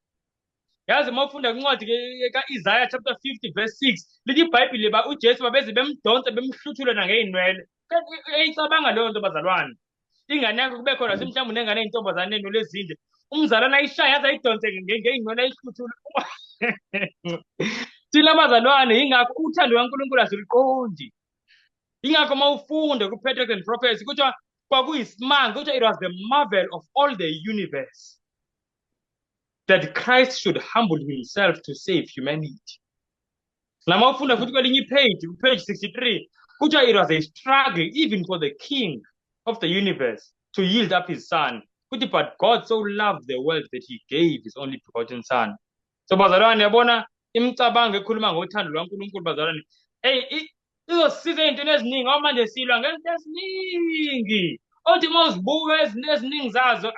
Yazi uma ufunda incwadi ka-Isaiah chapter 50 verse 6 lithi iBhayibheli ba uJesu babeze bemdonse bemhluthule nangey'nwele. Eyicabanga leyo nto bazalwane. Ingane yakho kube khona mhlawumbe unengane eyintombazane enenwele ezinde, umzalwane ayishaye aze ayidonse ngey'nwele ayihluthule. Thina bazalwane yingakho uthando lukaNkulunkulu asiluqondi. Yingakho uma ufunda ku-Patriarchs and Prophets kuthiwa kwakuyisimanga, kuthiwa it was the marvel of all the universe that Christ should humble himself to save humanity. Nama ufunda futhi kwelinye ipage, page 63, kuthiwa it was a struggle even for the king of the universe to yield up his son. Kuthi but God so loved the world that he gave his only begotten son. So bazalwane yabona imicabango ekhuluma ngothando lwaNkulunkulu bazalwane, hey izosisiza ey'ntweni eziningi ngoba manje silwa ngezinto eziningi othi uma uzibuka eziningi zazo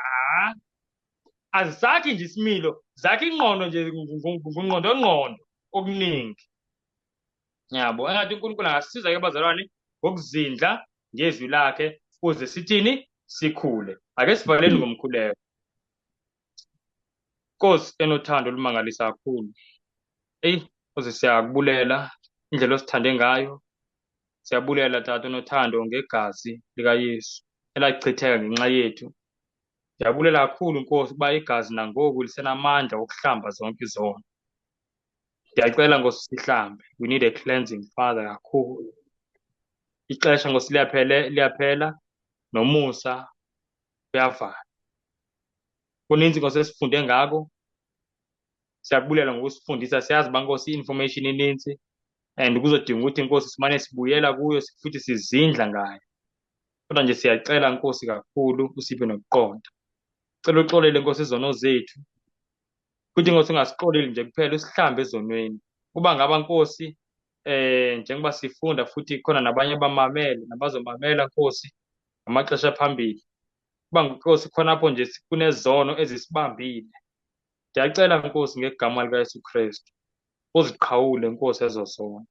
azisakhi nje isimilo, zakhe ingqondo nje ngungqondongqondo okuningi. Yabo, engathi uNkulunkulu angasisiza-ke bazalwane ngokuzindla ngezwi lakhe ukuze sithini sikhule. Ake sivaleni ngomkhuleko. Nkosi enothando olumangalisa kakhulu, eyi Nkosi siyakubulela indlela osithande ngayo. Siyabulela Tata onothando ngegazi likaYesu elachitheka ngenxa yethu. Siyabulela kakhulu Nkosi ukuba igazi nangoku lisenamandla okuhlamba zonke izono. Ndiyacela Nkosi sihlambe. We need a cleansing Father kakhulu. Ixesha Nkosi liyaphela nomusa uyavala. Kuninzi Nkosi esifunde ngako. Siyabulela ngokusifundisa, siyazi uba Nkosi i-information ininzi and kuzodinga ukuthi Nkosi simane sibuyela kuyo futhi sizindla ngayo. Kodwa nje siyacela Nkosi kakhulu usiphe nokuqonda. Cela uxolele Nkosi izono zethu. Futhi Nkosi ungasixoleli nje kuphela, usihlambe ezonweni. Kuba ngaba Nkosi njengoba sifunda futhi khona nabanye abamamele nabazomamela Nkosi ngamaxesha phambili. Kuba Nkosi khonapho nje kunezono ezisibambile. Ndiyacela Nkosi ngegama likaYesu Kristu uziqhawule Nkosi ezo zono.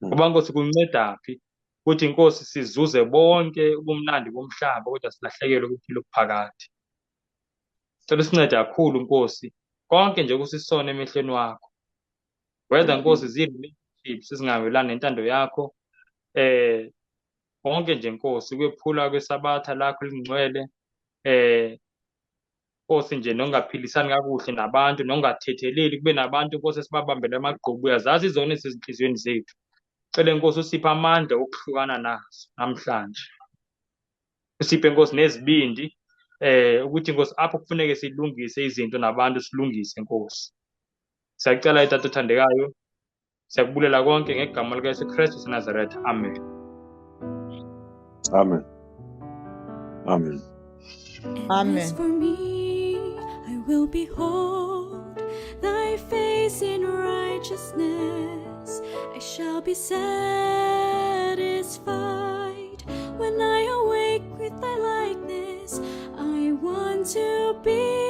Ngoba Nkosi kunceda phi ukuthi Nkosi sizuze bonke ubumnandi bomhlaba kodwa silahlekelwe ukuphila okuphakade. Cela usincede kakhulu Nkosi konke nje kusisona emehlweni wakho. Whether Nkosi zii-relationships ezingahambelani nentando yakho, konke nje Nkosi ukwephula kwesabatha lakho elingcwele, Nkosi nje nongaphilisani kakuhle nabantu, nongathetheleli kube nabantu Nkosi esibabambele amagqubu. Uyazazi izono ezisezinhliziyweni zethu. Cele Nkosi usiphe amandla okuhlukana nazo namhlanje. Usiphe Nkosi nezibindi ukuthi Nkosi apho kufuneke silungise izinto nabantu silungise Nkosi. Siyacela Tata othandekayo, siyakubulela konke ngegama likaYesu Kristu waseNazaretha. Amen. Amen. Amen. And Amen. as for me, I will behold thy face in righteousness. I shall be satisfied when I awake with thy likeness. I want to be